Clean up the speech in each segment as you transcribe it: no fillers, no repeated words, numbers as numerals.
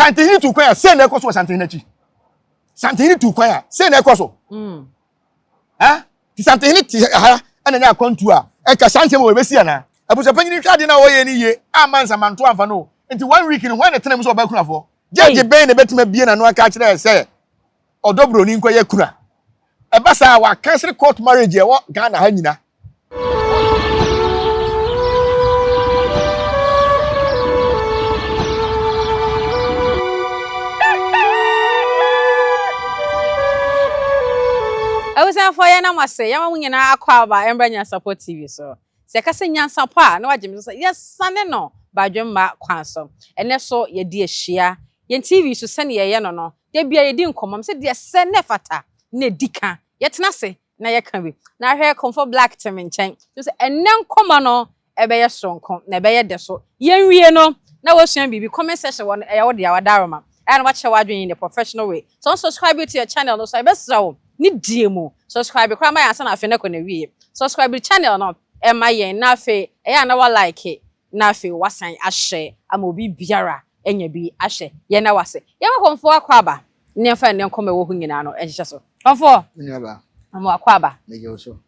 Santehene tu kwan a, sei na ɛkɔ so wɔ Santehene akyi. Santehene tu kwan a, sei na ɛkɔ so. Mm. Ha? Ti Santehene te ha ɛna nyɛ akwantu a, ɛka saa nsɛm wɔ ɛbɛsi anaa? Abusuapanyin hwɛ adeɛ na ɔyɛ ne yie ama nsamanto amfa no. Nti one week no, hwan na ɛtena mu sɛ ɔbaa kunafoɔ? Gyɛgye bɛn na ɛbɛtumi abie n'ano aka akyerɛ sɛ ɔdɔ buroni nkɔyɛ kuna? Ɛba saa a, wɔakansere court marriage a ɛwɔ Ghana ha nyina. Abusuafoɔ yɛn mo ase yɛma mo nyinaa akɔ aba ɛmbra Nyansapɔ TV so. Sɛ yɛka sɛ nyansapɔ a na wagye me so sɛ yɛsane no badwemma kwan so. Ɛnɛ so yɛde ahyia yɛn TV so sɛnea yɛyɛ no no da bia yɛdi nkɔmmɔ sɛ deɛ sɛ na ɛfata na ɛdi ka yɛtena ase na yɛka bi. Na ahwɛ Komfo Black te me nkyɛn. Sɛ ɛnɛ nkɔmmɔ no ɛbɛyɛ soronko na ɛbɛyɛ dɛ so. Yɛnwie no na wɔsua biribi comment section wɔ no ɛyɛ wo deɛ wadaroma. Ɛyɛ na wakyerɛ w'adwene in the professional way. So subscribe to your channel no so ɛbɛsrɛ wo ne die mu. Subscribe koraa ma yɛn ansa na afei na kɔ na wie. Subscribe channel no ɛma yɛn na afei ɛyɛ a na wa like na afei wasan ahyɛ ama obi biara anya bi ahyɛ yɛn na wase. Yɛn Komfo akɔ aba ne yɛmfa ne nkɔmmɔ ɛwɔ hɔ nyinaa no ɛhyehyɛ so. Komfo. Nnuaba. Ɔmo akɔ aba. Megye wo so.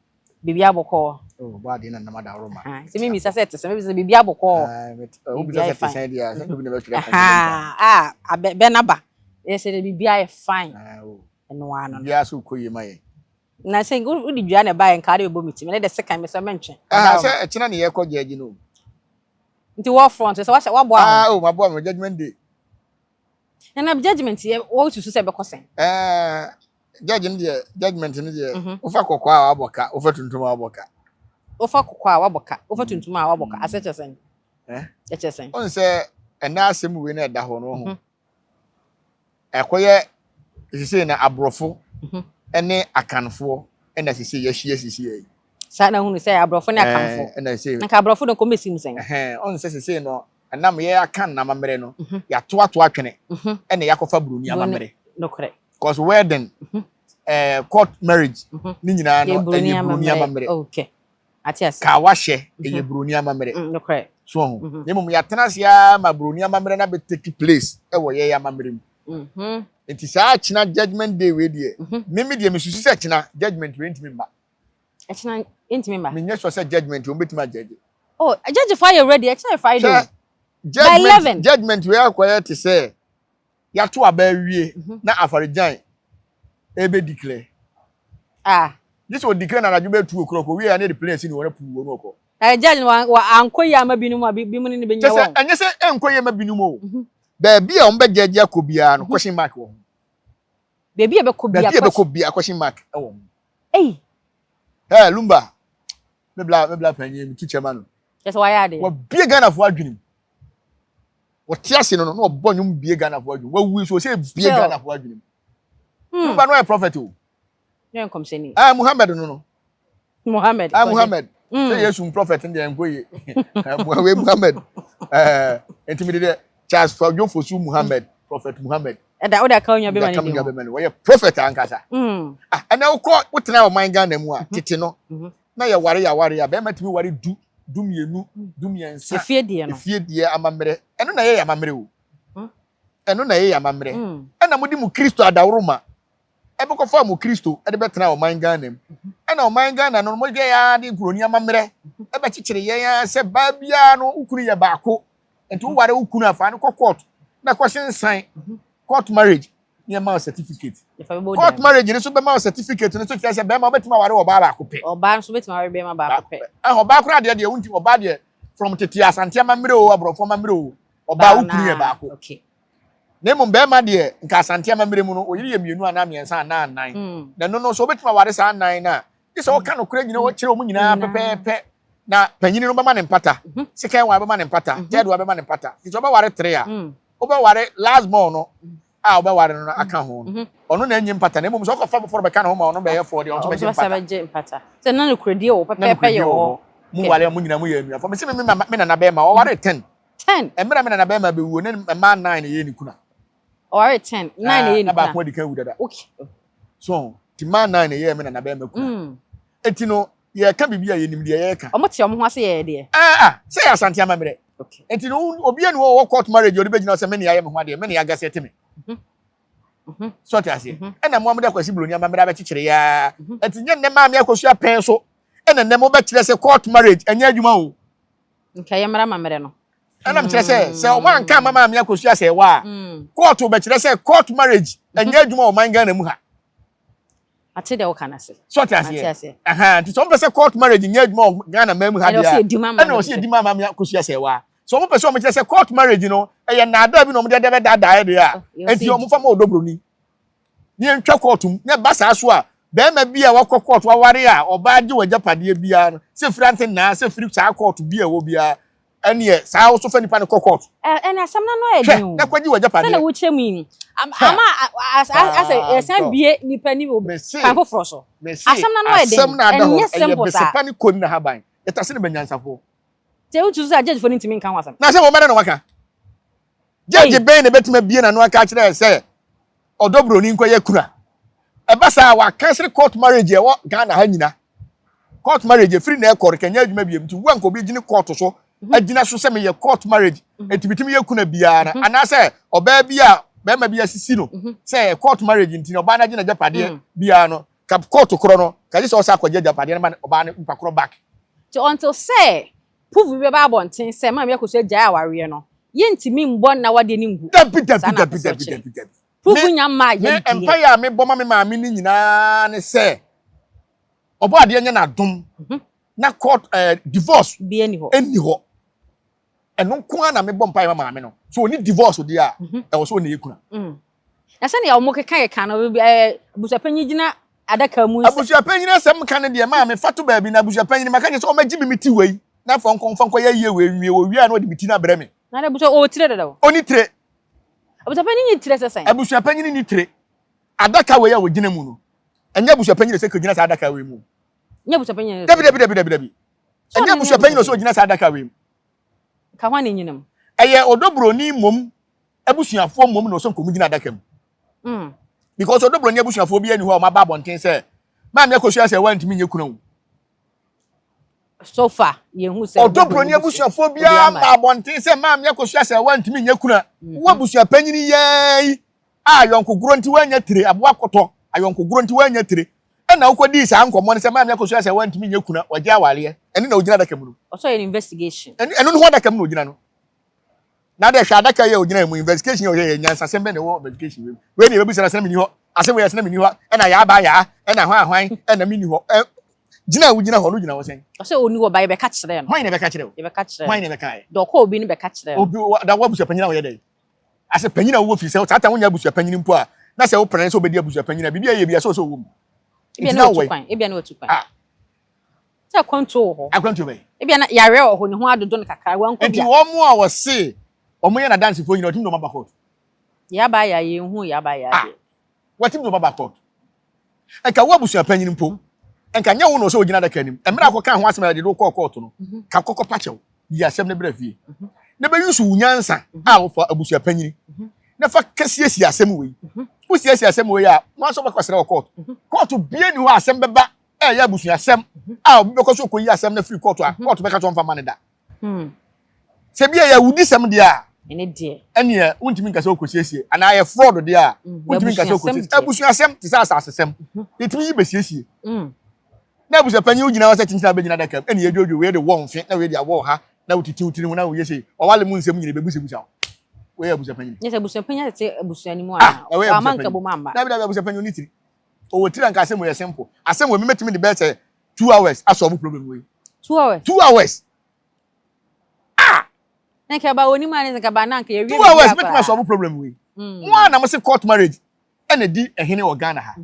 Biribi abɔkɔɔ. Oh, bɔ adeɛ na nam adaworoma. Sɛ mi misa sɛ ɛte sɛ, mi bisa biribi abɔkɔɔ. Wobisa sɛ te sɛn deɛ a, sɛ obi na bɛtwerɛ kɔmfo. Ah, abɛ bɛ naba. Yɛ sɛ biribi ayɛ fine. Ɛno ano. Biribiara so kɔ yie ma yɛn. Na sɛ wode dua na ɛbaeɛ nka wode bɛbɔ me ti. Mene de sekan me sɛ mentwe. Ah, sɛ ɛkyena ne yɛkɔ gyɛgye no. Nti wɔ front sɛ wahyɛ waboa ho. Ah, oh, maboa me judgment day. Na na judgment yɛ wɔsusu sɛ ɛbɛkɔ sɛn. Eh, judge no deɛ judgment no deɛ wofa kɔkɔɔ a wabɔ ka, wofa tuntum a wabɔ ka. Wofa kɔkɔɔ a wabɔ ka, wofa tuntum a wabɔ ka. Asɛ kyɛ sɛn? Eh? Ɛkyɛ sɛn? Ɔn sɛ ɛnɛ asɛm wei na ɛda hɔ no ho. Ɛkɔyɛ sisei na aborɔfo ne akanfoɔ ɛna sisei yɛahyia sisei yi. Saa na hunu sɛ aborɔfo ne akanfo. Ɛna sisei. Nka aborɔfo no kɔmɛsi mu sɛn? Ɛhɛn, ɔn sɛ sisei no ɛnam yɛ akan n'amammerɛ no yɛatoato atwene ɛna yɛakɔfa buroni amammerɛ. Nokorɛ. Cause wedding, court marriage ne nyinaa no ɛyɛ buroni amammerɛ. Okay. Ate ase. Ka wahyɛ ɛyɛ buroni amammerɛ. Nokorɛ. So ho. Na mmom yɛatena ase ara ma buroni amammerɛ no abɛ take place ɛwɔ yɛn amammerɛ mu. Nti saa kyena judgment day wei deɛ, mimi deɛ mesusu sɛ kyena judgment wei ntumi mma. Ɛkyena ntumi mma. Menyɛ sure sɛ judgment wɔn bɛtumi agyɛgye. Oh, judge fo ayɛ ready. Ɛkyena yɛ Friday. Hwɛ, By 11. Judgment wei akɔyɛ te sɛ yɛato aba awie na afaregyan ebe declare. Ah. Gye sɛ o declare na anadwo bɛ tu okuro kɔ wie a ne de plane si ne wɔn puu wɔn ɔkɔ. Judge no wa ankɔ yie ama binom a binom ne bɛnya Kyɛ sɛ wɔn. ɛnyɛ sɛ ɛnkɔ yie ma binom o. Baabi a wɔn bɛ gyɛgye akɔ biara no question mark wɔ ho. Baabi a bɛkɔ biara Baabi a bɛkɔ biara question mark wɔ ho. Ei. Hey Lumba, me bla me bla panyin mi tu kyɛ ma no. Kyɛ sɛ wayɛ adeɛ. Wabie Ghanafoɔ adwene mu. Wɔte ase no no na ɔbɔ nnwom bie Ghanafoɔ adwene mu. Wawu nso ɔsɛ bie Ghanafoɔ adwene mu. Lumba no yɛ prophet o. Ne nkɔmhyɛni. Ah Muhammad no no. Muhammad. Ah Muhammad. Sɛ Yesu prophet no deɛ nkɔ yie. Wei Muhammad. Ɛɛ nti mi de deɛ Charles Fadwo Fosu Muhammad prophet Muhammad. Ɛda wode aka onua bɛma ne din. Onua bɛma ne wɔyɛ prophet ankasa. Ah ɛnna wokɔ wotena ɔman Ghana mu a tete no na yɛ ware yɛ aware a bɛrima tumi ware du 12 13. Efie deɛ no. Efie deɛ amammerɛ ɛno na ɛyɛ amammerɛ o. Ɛno na ɛyɛ amammerɛ. Ɛna mo de mo Kristo adaworoma ɛbɛkɔfa mo Kristo ɛde bɛtena ɔman Ghana mu. Ɛna ɔman Ghana no mo yɛ ya de nkuroni amammerɛ ɛbɛkyekyere yɛn ya sɛ baa biara no wo kunu yɛ baako. Nti wo ware wo kunu afa no kɔ court na kɔ sensan court marriage ne ɛma wo certificate. Court marriage no so bɛma wo certificate no so kyerɛ sɛ bɛrima wobɛtumi aware ɔbaa baako pɛ. Ɔbaa nso bɛtumi aware bɛrima baako pɛ. Ɛhɔ ɔbaa koraa deɛ deɛ wonti ɔbaa deɛ from tete Asante amammerɛ o aborɔfo amammerɛ o ɔbaa wo kunu yɛ baako. Okay. Na mmom bɛrima deɛ nka Asante amammerɛ mu no oyere yɛ mmienu anaa mmiɛnsa anaa nnan. Na ɛno no so wobɛtumi aware saa nnan no a gye sɛ wɔka nokorɛ nyina wɔkyerɛ wɔn nyinaa pɛpɛɛpɛ na panyini no bɛma ne mpata second one bɛma ne mpata third one bɛma ne mpata nti ɔbɛware three a wobɛware last born no a wobɛware no aka ho no ɔno na enye mpata na mmom sɛ ɔkɔfa foforɔ bɛka ne ho ma ɔno bɛyɛ four deɛ ɔno nso bɛgye mpata. Sɛ na nokorɛdie wɔ pɛpɛɛpɛ yɛ wɔ hɔ. Mu ware a mo nyinaa mo yɛ anuafo. Mese me me nana bɛrima ɔware 10. 10. Mmerɛ me nana bɛrima bɛwuo ne mmaa 9 na ɛyɛ ne kuna. Ɔware 10 9 na ɛyɛ ne kuna. Na baako adi kan wu dada. Okay. So ti mmaa 9 na ɛyɛ me nana bɛrima kuna. Eti no yɛka biribi a yɛnim deɛ yɛreka. Ɔmo te ɔmo ho ase yɛ deɛ. Ah ah sɛ yɛ Asante amammerɛ. Nti no obi ani wɔ court marriage ɔde bɛgyina sɛ me ne ayɛ me ho adeɛ, me ne agase ɛte me. So ɔte aseɛ. Ɛna mo a mode akwasi buroni amammerɛ abɛkyekyere yaa. Nti nyɛ nnɛ maame akosua pɛn so ɛna nnɛ mobɛkyerɛ sɛ court marriage ɛnyɛ adwuma o. Nka yɛ mmara amammerɛ no. Ɛna mekyerɛ sɛ sɛ ɔmo anka ama maame akosua sɛ ɛwɔ a, court bɛkyerɛ sɛ court marriage ɛnyɛ adwuma wɔ man Ghana mu ha. Ate deɛ woka no ase. So ɔte aseɛ. Ɛhɛn, nti sɛ ɔmo pɛ sɛ court marriage nyɛ adwuma wɔ Ghana man mu ha deɛ a, ɛna ɔsi edi ma maame akosua sɛ ɛwɔ a. Sɛ ɔmo pɛ sɛ ɔmo kyerɛ sɛ court marriage no ɛyɛ nnaadaa bi na ɔmo de bɛdaadaa yɛ deɛ a, nti ɔmo fa ma ɔdɔ broni. Ne yɛntwa court mu, na ɛba saa so a, bɛrima bi a wakɔ court waware a ɔbaa gye w'agyapadeɛ biara no, sɛ firi ante nnaa, sɛ firi saa court bi a ɛwɔ biara, ɛneɛ saa wo so fa nipa no kɔ court. Ɛne asɛm no ano ayɛ den o. Hwɛ, na kɔgye w'agyapadeɛ. Sɛdeɛ wokyerɛ mu yi, ama asɛ yɛsan bie nipa ni wɔ kwan foforɔ so. Asɛm no ano ayɛ den, asɛm no ada hɔ, ɛnyɛ simple ɛyɛ saa. Besepa ne koni na haban, yɛtase no bɛnyansafoɔ. Sɛ wotu so sɛ judge fo no ntumi nka ho asɛm. Na sɛ wɔn bɛdɛ na waka. Judge bɛn na ebɛtumi abie n'ano aka akyerɛ sɛ ɔdɔ buroni nkɔyɛ kuna. Ɛba saa wa cancel court marriage ɛwɔ Ghana ha nyina. Court marriage efiri na ɛkɔ rekɛnyɛ adwuma biem nti wo anka obi gyina court so agyina so sɛ meyɛ court marriage enti bitumi yɛ kuna biara na anaasɛ ɔbaa bi a bɛrima bi asisi no sɛ court marriage nti na ɔbaa no agye n'agyapadeɛ biara no ka court korɔ no ka gye sɛ ɔsa akɔgye agyapadeɛ no ma ɔbaa no nipa korɔ back. Nti until sɛ proof bi bɛba abɔnten sɛ maame akosua agyae awareɛ no, yɛntumi mbɔ nna wadeɛ no ngu. Dabi dabi Saa na dabi apɛ sɛ dabi ɔkyerɛ. dabi dabi. Proof nya mmaa Me yɛ deɛ. mpaeɛ a mebɔ ma me maame no nyinaa ne sɛ ɔbɔ adeɛ nyɛ n'adom na court divorce bi ani hɔ. Ɛnni hɔ. Ɛno nko ara na mebɔ mpaeɛ ma maame no. So ɔni divorce deɛ a, ɛwɔ sɛ ɔne yɛ kuna. Na sɛnea wɔn keka keka no, abusuapanyin gyina adaka mu. Abusuapanyin asɛm ka no deɛ maame fa to baabi na abusuapanyin maka kyerɛ sɛ ɔmɛgye me me ti wei na fa nkɔ mfa nkɔyɛ yie wei nwie wɔ wie a na ɔde me ti no abrɛ me. Na abusua ɔwɔ tire dada o. Ɔni tire. Abusuapanyin ni tire sɛ sɛn? Abusuapanyin ni tire. Adaka wei a wɔgyina mu no, ɛnyɛ abusuapanyin na ɛsɛ kɔgyina saa adaka wei mu. Nyɛ abusuapanyin. Dabi dabi dabi dabi dabi. Ɛnyɛ abusuapanyin na ɔsɛ ɔgyina saa adaka wei mu. Ka hwan na enyina mu? Ɛyɛ ɔdɔ buroni mmom abusuafoɔ mmom na ɔsɛ nkɔmu gyina adaka mu. Because ɔdɔ buroni abusuafoɔ bi ani hɔ a wɔn aba abɔnten sɛ maame akosua sɛ wɔntumi nyɛ kuna o. So far yɛn hu sɛ ɔdɔ buroni abusuafoɔ biara ma abɔnten sɛ maame akosua sɛ wɔntumi nyɛ kuna. Wo abusuapanyin yɛɛ a ayɔnkogorɔ nti wɔanya tire aboa kɔtɔ ayɔnkogorɔ nti wɔanya tire ɛna wokɔdii saa nkɔmmɔ no sɛ maame akosua sɛ wɔntumi nyɛ kuna wɔgye awareɛ ɛne na ogyina adaka mu no. Ɔsɔ yɛ investigation. Ɛno ne ho adaka mu na ogyina no. Na de hwɛ adaka yi a ogyina mu investigation yɛ yɛ nyansasɛm bɛn na ɛwɔ investigation wei wei na yɛbɛbisa no asɛm ni hɔ asɛm wei asɛm ni hɔ ɛna yɛ aba yaa ɛna hwan hwan ɛna mi ni hɔ ɛ gyina a wogyina hɔ no gyina hɔ sɛn. Ɔsɛ oni hɔ ba yɛbɛka kyerɛ no. Hwan na ɛbɛka kyerɛ wo? Yɛbɛka kyerɛ no. Hwan na ɛbɛka yɛ? Dɔkɔ obi no bɛka kyerɛ no. Obi da wɔ abusua panyin a wɔyɛ dɛ. Asɛ panyin a wowɔ fi sɛ saa ta wonya abusua panyin mpo a na sɛ wopɛrɛ sɛ wobɛdi abusua panyin a biribi a yɛ bi a sɛ ɔsɛ ɔwɔ mu. Ebia na watu kwan. Ebia na watu kwan. Ah. Sɛ akwantuo wɔ hɔ. Akwantuo bɛyɛ. Ebia na yareɛ wɔ hɔ ne ho adodo no kakra wankɔ Nti bia. wɔn a wɔse wɔn yɛ n'adansefoɔ nyinaa wɔtumi de wɔn aba court. Yaba yɛ yɛn hu yaba yɛ Ah. adeɛ. Wɔtumi de wɔn aba court. Nka wo abusua panyin mpo nka nyɛ wo na ɔsɛ ogyina adaka anim. Mmerɛ akɔka ho asɛm a yɛde kɔɔ court no ka kɔkɔ pakyɛw yi asɛm no brɛ fie. Na bɛyi so wo nyansa a wofa abusua panyin na fa kasiesie asɛm wei. Wosiesie asɛm wei a wɔn nso bɛkɔsrɛ wɔ court. Court bie ni hɔ a asɛm bɛba ɛyɛ abusuasɛm a obi bɛkɔ so kɔyi asɛm no firi court a court bɛka so ɔmfa ma ne da. Sɛ bi ɛyɛ awudisɛm deɛ a Ɛne deɛ. ɛneɛ wontumi nka sɛ wokɔsiesie anaa ɛyɛ fraud deɛ a wontumi nka sɛ wokɔsiesie. Abusuasɛm te sɛ asasesɛm yɛtumi yi bɛsiesie. Na abusuapanyin wogyina hɔ sɛ kyenkyena bɛgyina adaka mu ɛne yɛdwodwo wei de wɔ mfe na wei de awɔ ha na wotete wo tiri ho na woyɛ sei ɔwale mu nsɛm nyina bɛbusabusa wo. Woyɛ abusuapanyin. Nyɛ sɛ abusuapanyin atete abusua no mu Ah, anaa? na woyɛ Wama abusuapanyin. nkabom amma. Dabi dabi abusuapanyin onni tiri. Ɔwɔ tiri anka asɛm wei yɛ simple. Asɛm wei mɛtumi de bɛyɛ sɛ 2 hours asɔlve problem wei. 2 hours. 2 hours. Ah! Na nka ba onim a ne nka ba na nka yɛwie 2 hours mɛtumi asɔlve problem wei. Mo a na mo se court marriage ɛna di ɛhene wɔ Ghana ha.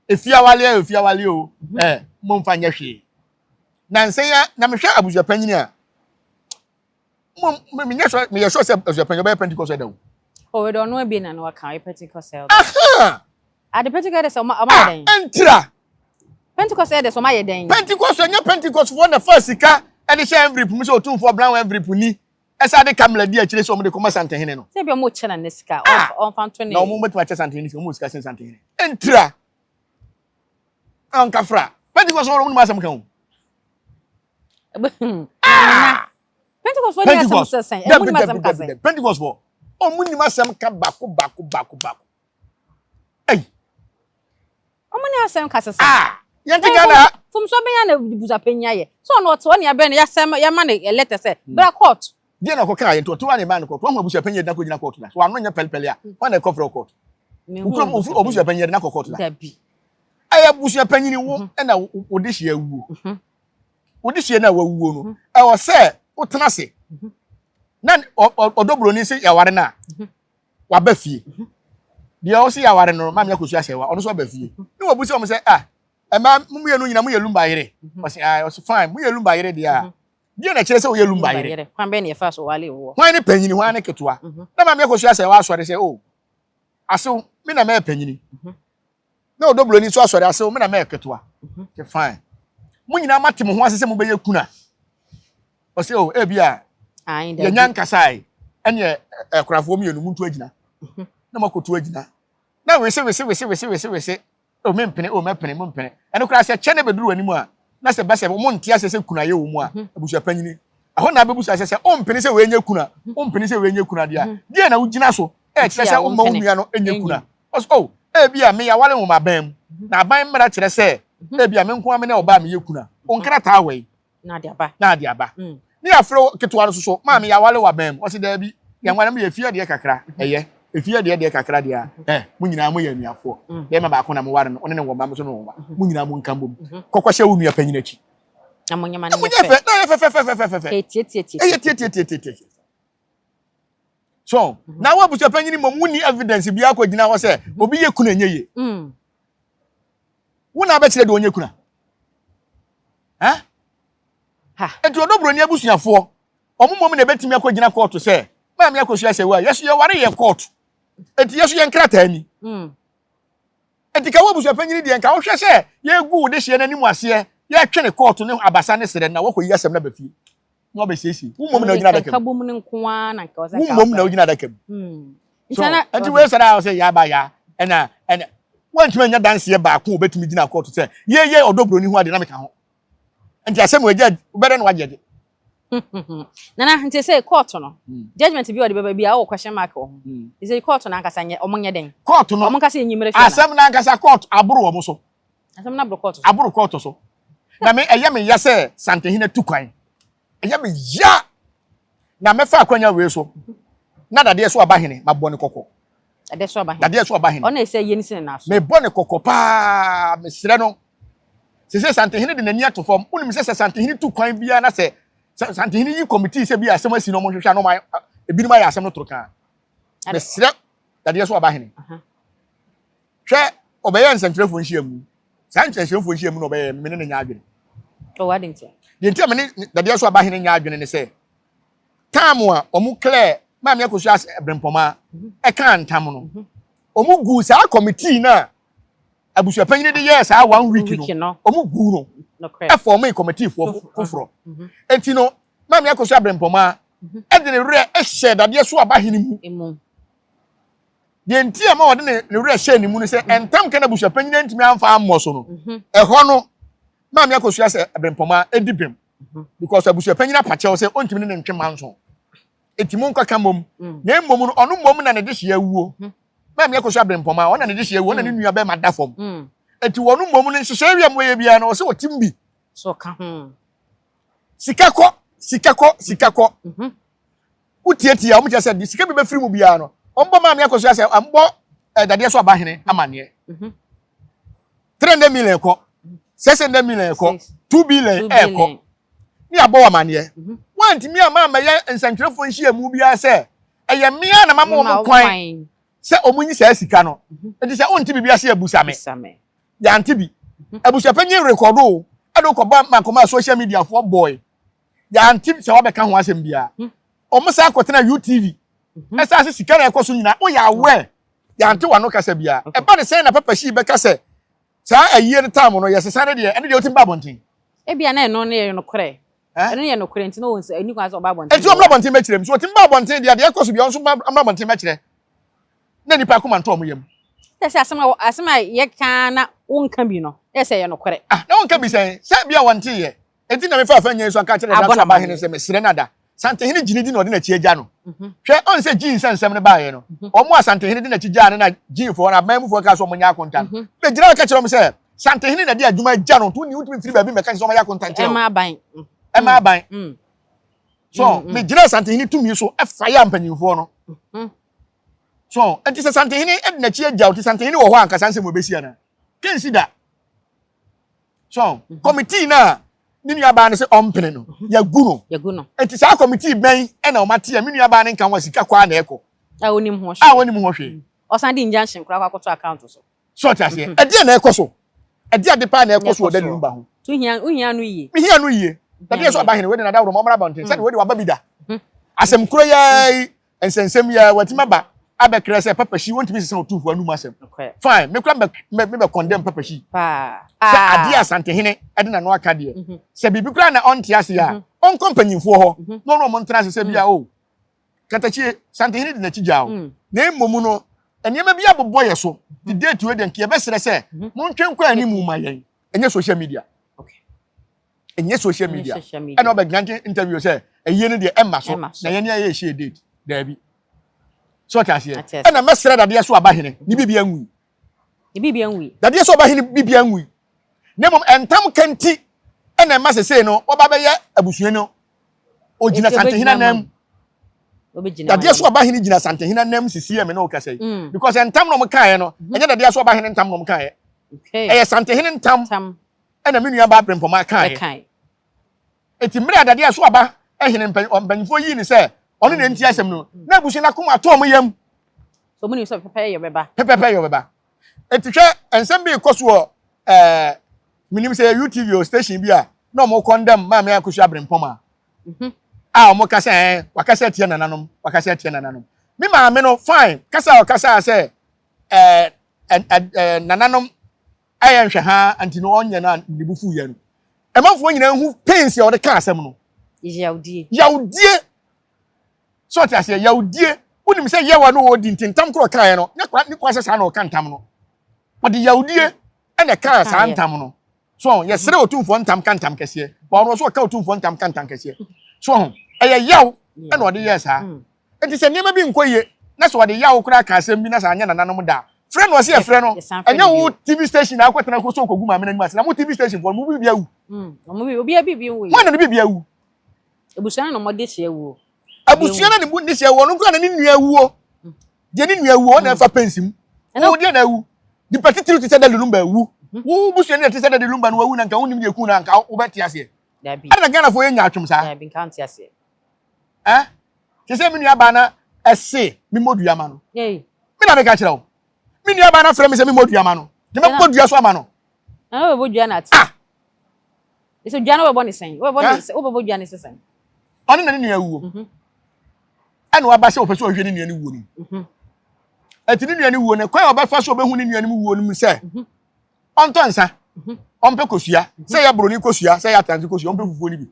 Efi awale efi awale o. Mo nfa nyɛ hwee. Na nsɛn ya na mehwɛ abusuapanyin a mo menyɛ sure meyɛ sure sɛ abusuapanyin ɔbɛyɛ Pentecost ɛda o. Oh, wede ɔno abie na no waka ɔyɛ Pentecost elder. Aha! Ade Pentecost elders ɔma ɔma yɛ dɛn? Ɛntira. Pentecost elders ɔma yɛ dɛn? Pentecost ɛnyɛ Pentecost foɔ na fa sika ɛde hyɛ envelope mu sɛ otumfoɔ brown envelope ni ɛsɛ ade kamla di akyire sɛ ɔmo de kɔma Santehene no. Sɛ bi ɔmo kyɛ na ne sika ɔmfa nto ne. Na ɔmo bɛtumi akyɛ Santehene sika, ɔmo wɔ sika sen Santehene. Ɛntira. Ɔnkafra. Pentecost wɔn ɔmo nim asɛm ka o. Ah! Pentecost Pentecost fo ni asɛm sɛ sɛn? Ɛmu nim asɛm ka sɛn? Pentecost fo ɔmu nim asɛm ka baako baako baako baako. Ɛyi. Ɔmo ni asɛm ka sɛ sɛn? Ah, yɛn ti Ghana ha. Fomso bɛnya na busapanyin ayɛ. So ɔno ɔte hɔ ne abɛn no yɛasɛm yɛma no letter sɛ bra court. Deɛ na ɔkɔka ayɛ nti ɔte hɔ a ne ba no court. Wahu abusuapanyin yɛde no akɔgyina court da? So wano nyɛ pɛlepɛle a, hwan na ɛkɔfrɛ wo court? Mehu Wo kurom abusuapanyin. obusuapanyin yɛde no akɔ court da? Dabi. Ɛyɛ abusuapanyin wo ɛna wo de hyia awuo. Wo de hyia no a wawuo no, ɛwɔ sɛ wotena ase na ɔdɔ buroni se yɛware no a, waba fie. Deɛ ɔse yɛaware no, maame akɔsu ahyɛ wa, ɔno nso aba fie. Ne wabu sɛ ɔmo sɛ, ah, ɛma mo mmienu nyina moyɛ lumba yere. Ɔse, ah, ɔse fine, moyɛ lumba yere deɛ a, deɛ na ɛkyerɛ sɛ woyɛ lumba yere? Kwan bɛn na yɛfa so wale woɔ? Hwan ne panyini, hwan ne ketewa? Na maame akɔsu ahyɛ wa asɔre sɛ, oh, asew, me na mɛyɛ panyini. Na ɔdɔ buroni nso asɔre asew, me na mɛyɛ ketewa. Ɔse fine. Mo nyinaa mate mo ho ase sɛ mobɛyɛ kuna. Ɔse, oh, ebi a, yɛnya nkasae, ɛneɛ ɛkorafoɔ mmienu muntu agyina. Na moakɔtu agyina. Na wese, wese, wese, wese, wese, wese. O, mempene, o, mɛpene, mompene. Ɛno koraa sɛ kyɛ na ɛbɛduru w'anim a, na sɛ ba sɛ monte aseɛ sɛ kuna yɛ wɔ mu a, abusuapanyini, ɛhɔ na abɛbusa sɛ, sɛ wompene sɛ wei nyɛ kuna, wompene sɛ wei nyɛ kuna deɛ a, deɛ na wogyina so ɛkyerɛ sɛ womma wo nua no nyɛ kuna? Ɔsɛ, o, ebi a meyɛ aware wɔ m'aban mu, na aban mmara kyerɛ sɛ ebi a me nko ara me ne ɔbaa meyɛ kuna, wo nkrataa wɔ yi. Na ade aba. Na ade aba. Ne yɛafrɛ wo ketewa no soso, maame yɛaware wɔ aban mu. Ɔsɛ daabi, yɛnware mo yɛ fie deɛ kakra, ɛyɛ. Efie deɛ deɛ kakra deɛ a, ɛ, mo nyinaa moyɛ anuafoɔ. Bɛrima baako na moware no, ɔne ne wɔ mma, mo nso ne wɔ mma. Mo nyinaa monka mbom. Kɔkɔhyɛ wo nua panyin akyi. Na mo nyɛma no Na mo nyɛ nyɛ fɛ. fɛ, na ɛyɛ fɛfɛfɛfɛfɛ. Ɛyɛ tietietie. Ɛyɛ tietietie. So, na wo abusua panyin mmom wonni evidence biara kɔgyina hɔ sɛ obi yɛ kunu ɛnyɛ yie. Wo na abɛkyerɛ deɛ ɔnyɛ kuna. Eh? Enti ɔdɔ buroni abusuafoɔ, wɔn mmom na ɛbɛtumi akɔgyina kɔɔto sɛ, maame akɔsua sɛ wa, yɛso yɛware yɛ kɔɔto. Enti yɛso yɛn krataa ni. Enti ka wo abusuapanyini deɛ nka wohwɛ sɛ yɛgu wo dehyeɛ no anim aseɛ, yɛtwe ne kɔɔto ne abasa ne serɛ na wɔkɔyi asɛm no aba fie na wɔbɛsiesie. Wo mmom na wogyina adaka mu. Wo mmom na wogyina adaka mu. So, enti wei sɛ daa sɛ yaba ya ɛna ɛna wɔntumi anya danseɛ baako a wɔbɛtumi gyina kɔɔto sɛ yɛyɛ ɔdɔ buroni ho adeɛ na meka ho. Nti asɛm wɔ agya wobɛdɛ na wagye de. Nana nti sɛ court no judgment bi a ɔde bɛba bi a ɔwɔ question mark wɔ ho. Nti court no ankasa nyɛ ɔmo nyɛ dɛn? Court no ɔmo nkasa enyi mmerɛ fie. Asɛm no ankasa court aboro wɔn so. Asɛm no aboro court so. Aboro court so. Na me ɛyɛ me ya sɛ Santehene tu kwan. Ɛyɛ me ya. Na mɛfa akwanya wei so na dadeɛ so aba hene mabɔ ne kɔkɔ. Dadeɛ so aba hene. Dadeɛ so aba hene. Ɔno ɛsɛ yɛ ne si ne nan so. Mebɔ ne kɔkɔ paa mesrɛ no. Sese Santehene de n'ani ato fam. Wonim sɛ sɛ Santehene tu kwan biara na sɛ Santehene yi kɔmitii sɛ bi asɛm asi na wɔn hwehwɛ a na wɔn ebinom ayɛ asɛm no toro kaa. Mesrɛ dadeɛ so aba hene. Hwɛ ɔbɛyɛ nsɛnkyerɛfoɔ nhyiamu. Saa nsɛnkyerɛfoɔ nhyiamu na ɔbɛyɛ me ne ne nyɛ adwene. Deɛ nti a me ne dadeɛ so aba hene nyɛ adwene ne sɛ time a wɔn clear maame akosua brempɔma ɛka ntam no wɔn gu saa kɔmitii no a abusuapanyin de yɛɛ saa one week no wɔn gu no ɛfɔm kɔmitii foɔ foforɔ nti no maame akosua brempɔma ɛde ne werɛ ɛhyɛ dadeɛ so aba hene mu. Deɛ nti a ma ɔde ne ne werɛ hyɛɛ ne mu no sɛ ntam ka na abusuapanyin antumi amfa ammɔ so no ɛhɔ no maame akosua sɛ brempɔma edi bem because abusuapanyin apakyɛw sɛ ɔntumi ne ne ntwe manso eti mo nkɔka mmom na mmom no ɔno mmom na ne de hyia awuo maame akosua brempɔma ɔna ne de hyia awuo ɔna ne nua bɛrima da fam eti wɔn mmom no nhyehyɛe wi a mo yɛ biara no ɔsɛ ɔtim bi so ɔka ho sika kɔ sika kɔ sika kɔ wotietie a wɔn kyerɛ sɛ de sika bi bɛfiri mu biara no wɔn bɔ maame akosua sɛ wɔn bɔ dadeɛ so abahene amaneɛ 300 million kɔ 600 million kɔ 2 billion ɛkɔ ne abɔ wɔn amaneɛ wɔntumi ama amɛyɛ nsɛntwerɛfoɔ nhyiamu biara sɛ ɛyɛ mmea na mama wɔn kwan sɛ wɔn nyi saa sika no nti sɛ wɔnte biribi ase abusa me yɛante bi abusuapanyin rekɔdo ɛde kɔbɔ mankɔma social media foɔ bɔe yɛante sɛ wabɛka ho asɛm biara wɔn san kɔtena UTV ɛsɛ ase sika na ɛkɔ so nyinaa woyɛ aware yɛante wano kasa biara ɛba ne sɛn na papa hyii bɛka sɛ saa ayie no tam no yɛsesa no deɛ ɛne deɛ wotumi ba abɔnten. Ebia na ɛno no yɛ nokorɛ. Ɛno yɛ nokorɛ nti na wɔn ɛni kwan sɛ ɔba abɔnten. Eti ɔmmra abɔnten bɛkyerɛ mu so ɔtumi ba abɔnten deɛ deɛ ɛkɔ so biara ɔnso mmra abɔnten bɛkyerɛ na nipa akoma ntɔ wɔn yam. Kyerɛ sɛ asɛm a asɛm a yɛka na wonka bi no yɛ sɛ ɛyɛ nokorɛ. Ah na wonka bi sɛn sɛ bia wɔnte yɛ. Enti na mefaa fa nyɛ so anka kyerɛ Nana Aba hene sɛ mesrɛ no ada. Santehene gyini di na ɔde n'akyi agya no. Hwɛ, ɔn sɛ Jean sɛ nsɛm no baeɛ no, wɔn a Santehene de n'akyi gyaa no na Jeanfoɔ no, aban mufoɔ kaa sɛ wɔnyɛ akonta no. Bɛgyina hɔ ka kyerɛ wɔn sɛ, Santehene na ɛde adwuma agya no, nti wontumi mfiri baabi mmɛka sɛ wɔnyɛ akonta nkyerɛ wo. Ɛma aban. Ɛma aban. So, megyina Santehene tumi so fa yɛ mpanyinfoɔ no. So, nti sɛ Santehene de n'akyi agya wo, nti Santehene wɔ hɔ a anka saa nsɛm wɔ bɛsi anaa? Kensi da. So, kɔmitii no a ne nuabaa no sɛ ɔmpene no, yɛagu no. Yɛagu no. Nti saa kɔmitii bɛn na wɔate a me nuabaa no nka ho a sika kɔ a na ɛkɔ? A onim ho hwee. A onim ho hwee. Ɔsan de injunction koraa kɔ akɔto account so. So ɔte aseɛ? Ɛdeɛ na ɛkɔ so. Ɛdeɛ ade paa na ɛkɔ so wɔ Daddy Lumba ho. To hia, wohia no yie. Mehia no yie. Dadeɛ sɛ ɔba hene, wei de n'adaworo ma ɔmmra abɔnten. Sɛdeɛ wei de waba bi da. Asɛm koro yi ara yi, nsɛnsɛm yi ara, watumi aba abɛkrɛ sɛ Papa Shi, wɔntumi nsesa Otumfoɔ anum asɛm. Fine, me koraa mɛ mebɛ condemn Papa Shi. Sɛ adeɛ a Asantehene de n'ano aka deɛ, sɛ biribi koraa na ɔnte aseɛ a, ɔnkɔ mpanyinfoɔ hɔ na ɔne wɔn ntena ase sɛ bi a o, Katakyie, Santehene de n'akyi gyaa o. Na mmom no, nneɛma bi abobɔ yɛ so. Te date wei deɛ, nka yɛbɛsrɛ sɛ montwe nkɔ anim ma yɛn. Ɛnyɛ social media. Ɛnyɛ social media. Ɛna ɔbɛ grant interview sɛ ɛyie no deɛ ɛmma so na yɛn ayɛ ɛhyɛ date. Daabi. So ɔte aseɛ. Ɛna mɛsrɛ dadeɛ so aba hene ne biribi anwui. Ne biribi anwui. Dadeɛ so aba hene biribi anwui. Na mmom ɛntam ka nti ɛna ɛma sesei no wɔba bɛyɛ abusua no. Ogyina Santehene anam. Dadeɛ so ɔba hene gyina Santehene anam sisi ɛmi na ɔkasa yi. Because ntam na ɔmo kaeɛ no, ɛnyɛ dadeɛ so ɔba hene ntam na ɔmo kaeɛ. Ɛyɛ Santehene ntam ɛna me nua baa Brempɔmaa kaeɛ. Eti mmerɛ a dadeɛ so ɔba hene mpanyinfoɔ yii ne sɛ ɔno na ɛnti asɛm no, na abusua no akoma ato ɔmo yam. So ɔmo nim sɛ pɛpɛpɛ yɛ ɔbɛba. Pɛpɛpɛ yɛ ɔbɛba. Eti hwɛ nsɛm bi rekɔ so wɔ ɛɛ menim sɛ yɛ UTV o station bi a na wɔn condemn Maame Akosua Abrempɔm a a wɔn kasa ɛn wakasa atia nananom wakasa atia nananom. Me maame no fine kasa a ɔkasa sɛ ɛɛ ɛɛ nananom ɛyɛ nhwɛ ha nti no ɔnyɛ no a ne bu fu yɛ no. Ɛmanfoɔ nyinaa hu pains a ɔde ka asɛm no. Yawdie. Yawdie. So ɔte aseɛ yawdie. Wonim sɛ yawa no ɔdi nti ntam korɔ ɔkaeɛ no nyɛ kwa ne kwa sɛ saa na ɔka ntam no. Ɔde yawdie ɛna ɛkaa saa ntam no. So yɛsrɛ otumfoɔ ntam ka ntam kɛseɛ. Ba ɔno nso ɔka otumfoɔ ntam ka ntam kɛseɛ. So ho ɛyɛ yaw ɛna ɔde yɛɛ saa. Nti sɛ nneɛma bi nkɔ yie na sɛ ɔde yaw koraa ka asɛm bi na sɛ anyɛ nananom da a, frɛ no ɔse yɛfrɛ no. Ɛnyɛ wo TV station na akɔtena kɔ so kɔgu maame no anim ase na mo TV station foɔ no mo biribi awu. Hwan na ne biribi awu? Abusua no na wɔde hyɛ wuo. Abusua no na ne hyɛ wuo no nkura na ne nua wuo. Deɛ ne nua wuo ɔna ɛfa pɛnsi mu. Wo deɛ na awu. Nipa titiriw te sɛ Daddy Lumba awu. Wo busua no te sɛ Daddy Lumba no wawu na nka wonim deɛ ku na nka wobɛte aseɛ. Ɛna na Ghanafoɔ yɛ nya atwom saa. Dabi nka nte aseɛ. Eh? Te sɛ me nua baa na ɛse me mmɔ dua ma no. Me na meka kyerɛ wo. Me nua baa na frɛ me sɛ me mmɔ dua ma no. Ne mɛbɔ dua so ama no. Na wobɛbɔ dua na ate. Ah! Sɛ dua no wobɛbɔ ne sɛn? Wobɛbɔ ne sɛ wobɛbɔ dua ne sɛ sɛn? Ɔne na ne nua wuo. Mhm. Ɛna waba sɛ ɔpɛ sɛ ɔhwɛ ne nua no wuo no mu. Mhm. Ɛti ne nua no wuo no kwan a ɔbɛfa so ɔbɛhu ne nua no wuo no mu sɛ mhm. ɔntɔ nsa, ɔmpɛ kosua, sɛ yɛ buroni kosua, sɛ yɛ atanse kosua, ɔmpɛ fufuo no bi.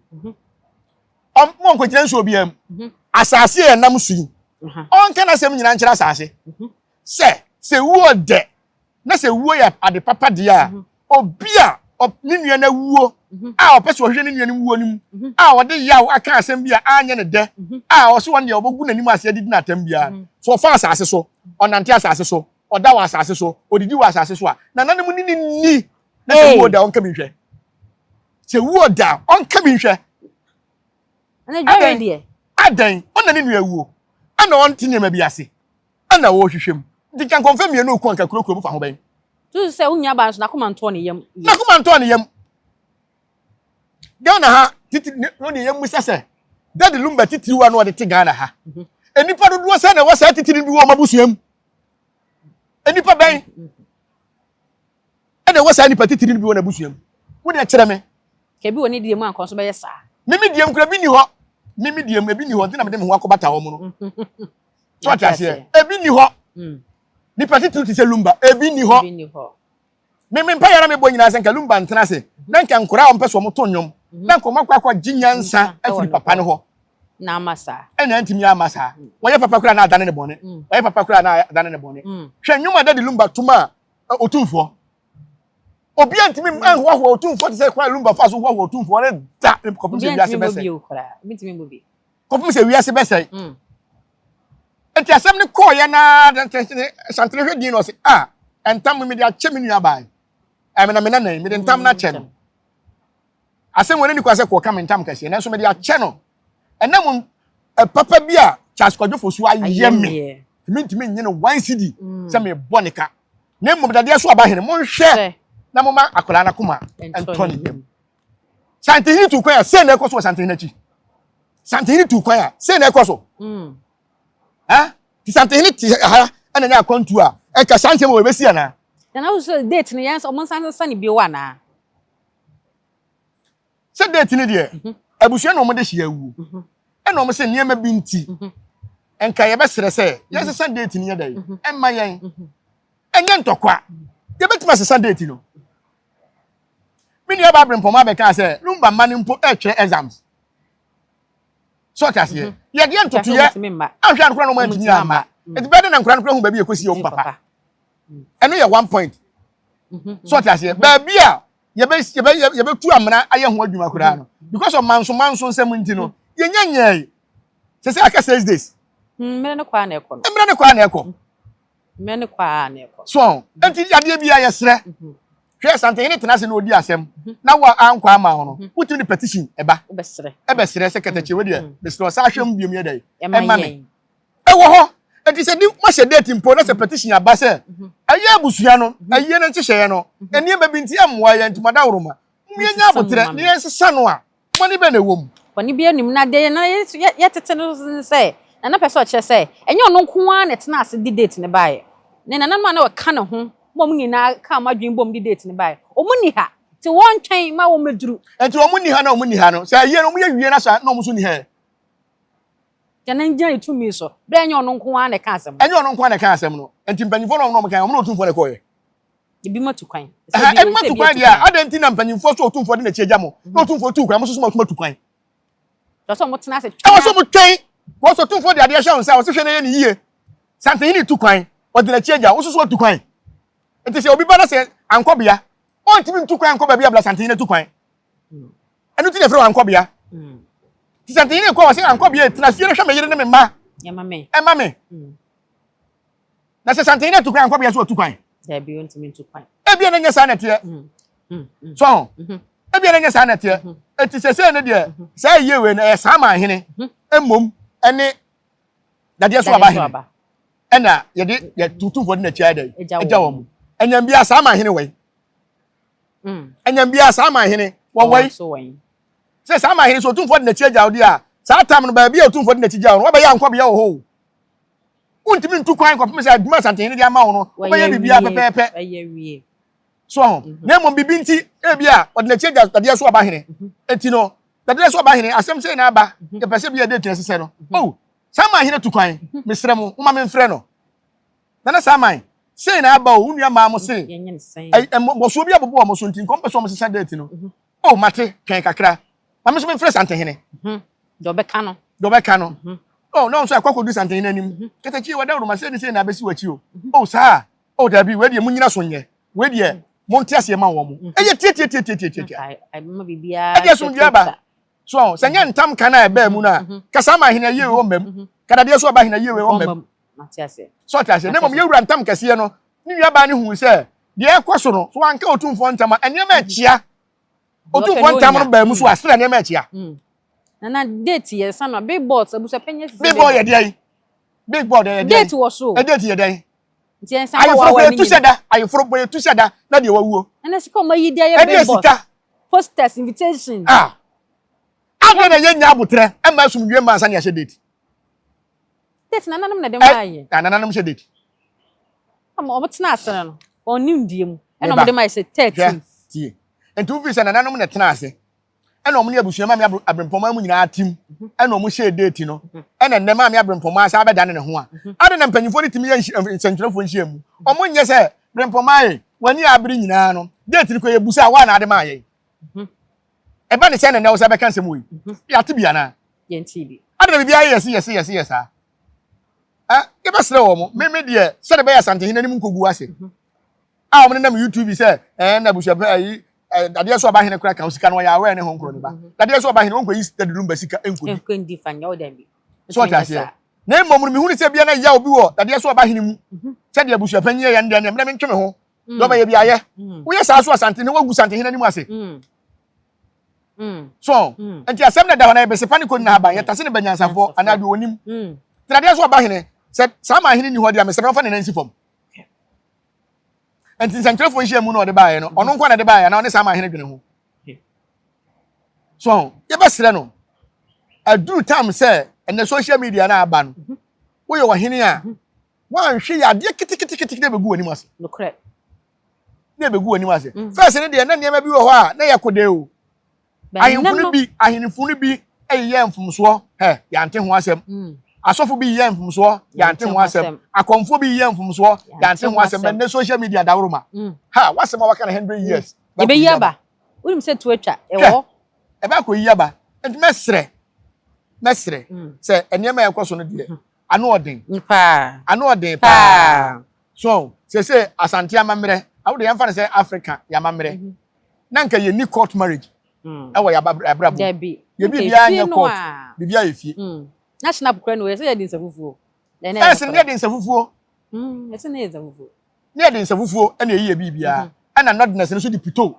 Ɔmo nkɔgyina nsuo biara mu. Asase a ɛnam so yi, ɔnka n'asɛm nyinaa nkyerɛ asase. Sɛ sɛ wuo dɛ na sɛ wuo yɛ ade papa deɛ a, mhm. obi a ne nua no awuo mhm. a ɔpɛ sɛ ɔhwehwɛ ne nua no wuo no mu mhm. a ɔde yaw aka asɛm bi a anyɛ ne dɛ a ɔso wɔn deɛ ɔbɛgu n'anim ase adidi n'atam biara so ɔfa asase so ɔnante asase so ɔda wɔ asase so ɔdidi wɔ asase so a nananom ne ne ni na sɛ wuo da ɔnka bi nhwɛ sɛ wuo da ɔnka bi nhwɛ adɛn adɛn ɔna ne nua awuo ɛna ɔnte nneɛma bi ase ɛna wɔrehwehwɛ mu. Nti nka nkɔmfɛ mmienu reko anka kuro kuro mu fa ho bɛn. Tusu sɛ wo nua baa nso n'akoma ntɔɔ ne yam. N'akoma ntɔɔ ne yam. Ghana ha titi no deɛ yɛn musa sɛ Daddy Lumba titiriw a na ɔde te Ghana ha. Mhm. Nnipa dodoɔ sɛ na ɛwɔ saa titiri bi wɔ wɔn abusua mu. Nnipa bɛn mhm. ɛna ɛwɔ saa nipa titiri bi wɔ n'abusua mu. Wo deɛ kyerɛ me. Kɛbi wɔ ne deɛ mu ankɔ nso bɛyɛ saa. Mimi deɛ mu kura bi ni hɔ. Mimi deɛ mu ebi ni hɔ nti na mede me ho akɔbata wɔn no. So ɔte aseɛ ebi ni hɔ hmm. nipa titiriw te sɛ lumba ebi ni hɔ mímí mpa yɛrɛ mi bɔ nyinaa sɛ nka lumba ntena ase mhm. na nka nkora a wɔn pɛ so wɔn to nnwom mhm. na nka wɔn akɔ akɔ gye nyansa afiri papa no hɔ na ama saa ɛna ntumi ama saa mm. wɔyɛ papa koraa na adane ne bɔne mm. wɔyɛ papa koraa na adane ne bɔne mm. hwɛ nnwom a dadi lumba tum a otumfoɔ obi a ntumi nhoahoa otumfoɔ te sɛ kwan lumba fa so hoahoa otumfoɔ ne da kɔpem sɛ wiase bɛsɛ. Kɔpem sɛ wiase bɛsɛe. Nti asɛm no kɔɔyɛ naa Santene hwɛ din na ɔse a ntam mede akyɛ me nua baa yi. Ɛmena me nana yi mede ntam no akyɛ no. Asɛm wɔ n'ani kwa sɛ kɔka me ntam kɛseɛ nanso mede akyɛ no. Ɛnam papa bi a Charles Kwadwo Fosu ayɛ me mentumi nye no one cedi sɛ mebɔ ne ka. Na mmom dadeɛ so aba hene monhwɛ na moma akwadaa no akoma ntɔ ne yam. Santehene tu kwan a sei na ɛkɔ so wɔ Santehene akyi. Santehene tu kwan a sei na ɛkɔ so. Mm. Ha? Ti Santehene te ha ɛna nyɛ akwantu a ɛka saa nsɛm wɔ ɛbɛsi anaa? Nana wo sɛ date no yɛn ɔmo nsan sesa ne bio anaa? Sɛ date no deɛ mhm. abusua na ɔmo de hyia awuo. Mhm. Ɛna ɔmo sɛ nneɛma bi nti mhm. nka yɛbɛsrɛ sɛ yɛnsesa date no yɛ dɛ ɛmma yɛn ɛnyɛ ntɔkwa yɛbɛtumi asesa date no. Me nua baa Brempɔma bɛkaa sɛ Lumba mma no mpo ɛretwerɛ exams. So ɔte aseɛ. Mhm. Yɛdeɛ ntotoyɛ ahwɛ anokora na ɔmo antumi amma. Mm. Eti bɛyɛ dɛ na nkora no kora hu baabi a ɛkɔsi ɔmo papa. Mm. Ɛno yɛ one point. Mhm. So ɔte aseɛ. Mhm. Baabi a yɛbɛ yɛbɛ yɛbɛtu amena ayɛ ho adwuma koraa no because of manso manso nsɛm nti no yɛnya nyɛe. Sɛ sɛ aka 6 days. Mmerɛ no kɔ a na ɛkɔ no. Mmerɛ no kɔ a na ɛkɔ. Mmerɛ no kɔ a na ɛkɔ. So nti adeɛ bi a yɛsrɛ. Hwɛ, Asantehene tena ase na ɔdi asɛm na wo a ankɔ ama wo no, wotumi de petition ɛba ɛbɛsrɛ sɛ kɛtɛkye wo deɛ mesrɛ ɔsa ahwɛ mu biom yɛ dɛ ɛma me. Ɛwɔ hɔ. Nti sɛ di moahyɛ date mpo na sɛ petition aba sɛ ɛyɛ abusua no ayie no nhyehyɛeɛ no nneɛma bi nti ɛmmoa yɛn nti mo adaworoma mo yɛnya aboterɛ na yɛnsesa no a Bɔne bɛn na ɛwɔ mu? Bɔne biara nni mu. Na deɛ na yɛtete no ne sɛ, na na pɛ sɛ ɔkyerɛ sɛ, ɛnyɛ ɔno nko ara na ɛtenaa ase de date no baeɛ. Ne nananom a na wɔka ne ho ma wɔn nyinaa kaa wɔn adwene boom de date no baeɛ. Wɔn nni ha, nti wɔntwɛn ma wɔmmɛduru. Nti wɔn nni ha na wɔn nni ha no, sɛ ayie no wɔyɛ wie na saa na wɔn nso nni ha ɛ? Deɛ na gyina ne tumi so, berɛ a ɛnyɛ ɔno nko ara na ɛka asɛm no. Ɛnyɛ ɔno nko ara na ɛka asɛm no. Nti mpanyinfoɔ na wɔn na wɔn kaeɛ, wɔn na Otumfoɔ na ɛkɔeɛ. Ebinom atu kwan. Ebinom atu kwan deɛ a, adɛn nti na mpanyinfoɔ so Otumfoɔ de n'akyi agya mo na Otumfoɔ tuu kwan, mo nso so mo atu kwan? Ɛwɔ sɛ wɔtena ase twɛn. Ɛwɔ sɛ wɔtwɛn. Wɔn sɛ Otumfoɔ de adeɛ hyɛ wɔn nsa, wɔsi hwɛ na yɛ ne yie. Santehene tu kwan, ɔde n'akyi agya, wo nso so atu kwan. Nti sɛ obi ba na sɛ ankɔbea, ɔntumi ntu kwan nkɔ baabi a bla Santehene tu kwan. Ɛno ti na ɛfrɛ wɔ ankɔbea. Nti Santehene kɔ wɔ sɛ ankɔbea tena fie no hwɛ me yere ne me mma. Ɛma me. Na sɛ santehene atu kwan ankɔbea so atu kwan. Dabi ontumi ntu kwan. Ebia na nyɛ saa na ɛteɛ. Mm, mm, mm. So ho. Mm-hmm. Ebia na nyɛ saa na ɛteɛ. Mm-hmm. Eti sɛsɛ ne deɛ mm-hmm. saa yie wei no ɛyɛ saa maa hene mmom ɛne dadeɛ so aba hene ɛna yɛde yɛ tutumfoɔ de n'akyi ayɛ dɛ ɛgya wɔn mu. Ɛnyɛn bia saa maa hene wɔ yi. Ɛnyɛn bia saa maa hene wɔ wɔ yi. Sɛ saa maa hene so otumfoɔ de n'akyi agya wo deɛ a saa tam no baabi a otumfoɔ de n'akyi gya wo no wɔbɛyɛ ankɔbea wɔ hɔ o. Wontumi ntu kwan kɔpem sɛ adwuma Asantehene de ama wo no, wobɛyɛ biribiara pɛpɛɛpɛ. So ho. Mhm. Na mmom biribi nti, ebi a ɔde n'akyi agya dadeɛ so aba hene. Mhm. Enti no, dadeɛ so aba hene, asɛm sɛ na aba, mhm. yɛpɛ sɛ bi yɛ date na ɛsesɛ no. Oh, saa man hene tu kwan, mesrɛ mo, moma memfrɛ no. Nana saa man, sei na aba o, wo nua maa mo se, mmɔsoɔ bi abobɔ wɔn so nti, nkɔm pɛ sɛ wɔn sesa date no. Oh, mate, twɛn kakra. Ma me nso memfrɛ Santehene. Deɛ ɔbɛka no. Deɛ ɔbɛka no. Mhm. Oh, na nso ɛkɔ akɔdu Santehene anim. Mhm. Katakyie, wadawuruma, sei ne sei na abɛsi w'akyi o. Mhm. Oh, saa. Oh, dabi, wei deɛ munyina so nyɛ. Wei deɛ, monte aseɛ ma wɔn mo. Ɛyɛ tiatiatiatiatiatia. Ɛde asomdwoeɛ aba. So, sɛ nyɛ ntam ka no a ɛbaa mu no a, ka saa ma ahene ayie wei ɔmma mu. Ka dadeɛ so aba ahene ayie wei ɔmma mu. So ɔte aseɛ. Na mmom yɛwura ntam kɛseɛ no, ne nuabaa no huu sɛ deɛ ɛkɔ so no, so wanka Otumfoɔ ntam a, nneɛma akyia. Otumfoɔ ntam no baa mu so a, sra nneɛma akyia. Mm. Nana date yɛ sama billboard abusuapanyin asisi. Billboard yɛ deɛ yi. Billboard yɛ deɛ yi. Date wɔ so. Date yɛ deɛ yi. Nti yɛn nsa kɔ wawa ni nyina. Ayeforo yɛ tu hyɛ da. Ayeforo bɔ yɛ tu hyɛ da na deɛ wawuo. Nana sika ɔmo ayi de ayɛ billboard. Ɛdeɛ sika. Posters invitation. Ah. Adɛn na yɛnya abotrɛ ɛma asomdwie mma ansa ne yɛahyɛ date. Date nananom na ɛde maa yɛ. Na nananom hyɛ date. Ɔmo tena ase no wɔn nimdeɛ mu ɛna ɔmo de maa yɛ sɛ 13. Tie. Nti wofi sɛ nananom na ɛtena ase ɛna ɔmo ne abusua maame abrempɔmaa mu nyinaa tim mhm. ɛna ɔmo hyɛɛ date no mhm. ɛna nnɛ maame abrempɔmaa saa abɛdane ne ho a mhm. ade na mpanyinfoɔ no tumi yɛ nsɛntwerɛfoɔ nhyia mu ɔmo nyɛ sɛ brempɔmaa yɛ wɔn abere nyinaa no date no kɔ yɛ busa a wɔn a na ade maa yɛ ɛba ne sɛ na nnɛ wo sɛ bɛka nsɛm wɔ yi yɛate bi anaa ade na biribiara yɛ yɛse yɛse yɛse yɛ saa yɛbɛsrɛ wɔ mo me me deɛ sɛde bɛyɛ Asantehene anim nkɔgu ase a wɔn nenam YouTube sɛ ɛɛ na abusuapɛ ayi. Dadeɛ so ɔba hene koraa ka sika no ɔyɛ aware ne ho nkorɔ ne ba. Dadeɛ so ɔba hene ɔnkɔyi Daddy Lumba sika nkɔdi. Nkɔndi fa nyɛ wo dɛn bi. So ɔte aseɛ. Na mmom no mehunu sɛ bia na yaw bi wɔ dadeɛ so ɔba hene mu. Sɛdeɛ abusuapanyin yɛ no deɛ neɛ mmerɛ mentwe me ho. Deɛ ɔbɛyɛ bi ayɛ. Woyɛ saa so Asantehene woagu Santehene anim ase. So nti asɛm na ɛda hɔ na yɛbɛsepa ne kɔnyina haban yɛtase ne banyansafoɔ anaa deɛ ɔnim. Nti dadeɛ so ɔba hene sɛ saa maa hene nni hɔ deɛ a mesrɛ no ɔmfa ne nan nsi fam. Nti nsɛntwerɛfoɔ nhyia mu na ɔde baeɛ no ɔno nko na ɛde baeɛ anaa ɔne saa maa hene dwene ho. So yɛbɛsrɛ no aduru tam sɛ ɛnɛ social media no aba no woyɛ ɔhene a woanhwɛ yɛ adeɛ keteketekete na ɛbɛgu w'anim ase. Nokorɛ. Na ɛbɛgu w'anim ase. First no deɛ na nneɛma bi wɔ hɔ a na yɛ kodee o. Ahemfo no bi ahemfo no bi yeyɛ mfomsoɔ hɛ yɛante ho asɛm. Asɔfo bi yeyɛ mfomsoɔ yɛante ho asɛm. Akɔmfoɔ bi yeyɛ mfomsoɔ yɛante ho asɛm. Ɛnɛ social media daworo ma. Ha w'asɛm a waka no 100 years. Ɛbɛyi aba. Wonim sɛ tuo atwa ɛwɔ hɔ. Ɛbɛ akɔyi aba. Nti mɛsrɛ mɛsrɛ sɛ nneɛma a ɛkɔ so no deɛ ano ɔden. Paa. Ano ɔden paa. So sese Asante amammerɛ awo de yɛmfa no sɛ Africa yɛ amammerɛ. Mm -hmm. Na nka yɛnni court marriage. Mm. Ɛwɔ yɛ abrabɔ. Dabi. Yɛ biribiara nyɛ court. Biribiara yɛ fie. Mm. Na snap kura no yɛ sɛ yɛde nsa fufuo. Ɛsɛ ne yɛde nsa fufuo. Ɛsɛ ne yɛ nsa fufuo. Ne yɛde nsa fufuo ɛna ɛyi yɛ biribiara. Ɛna nɔdness no nso de pito.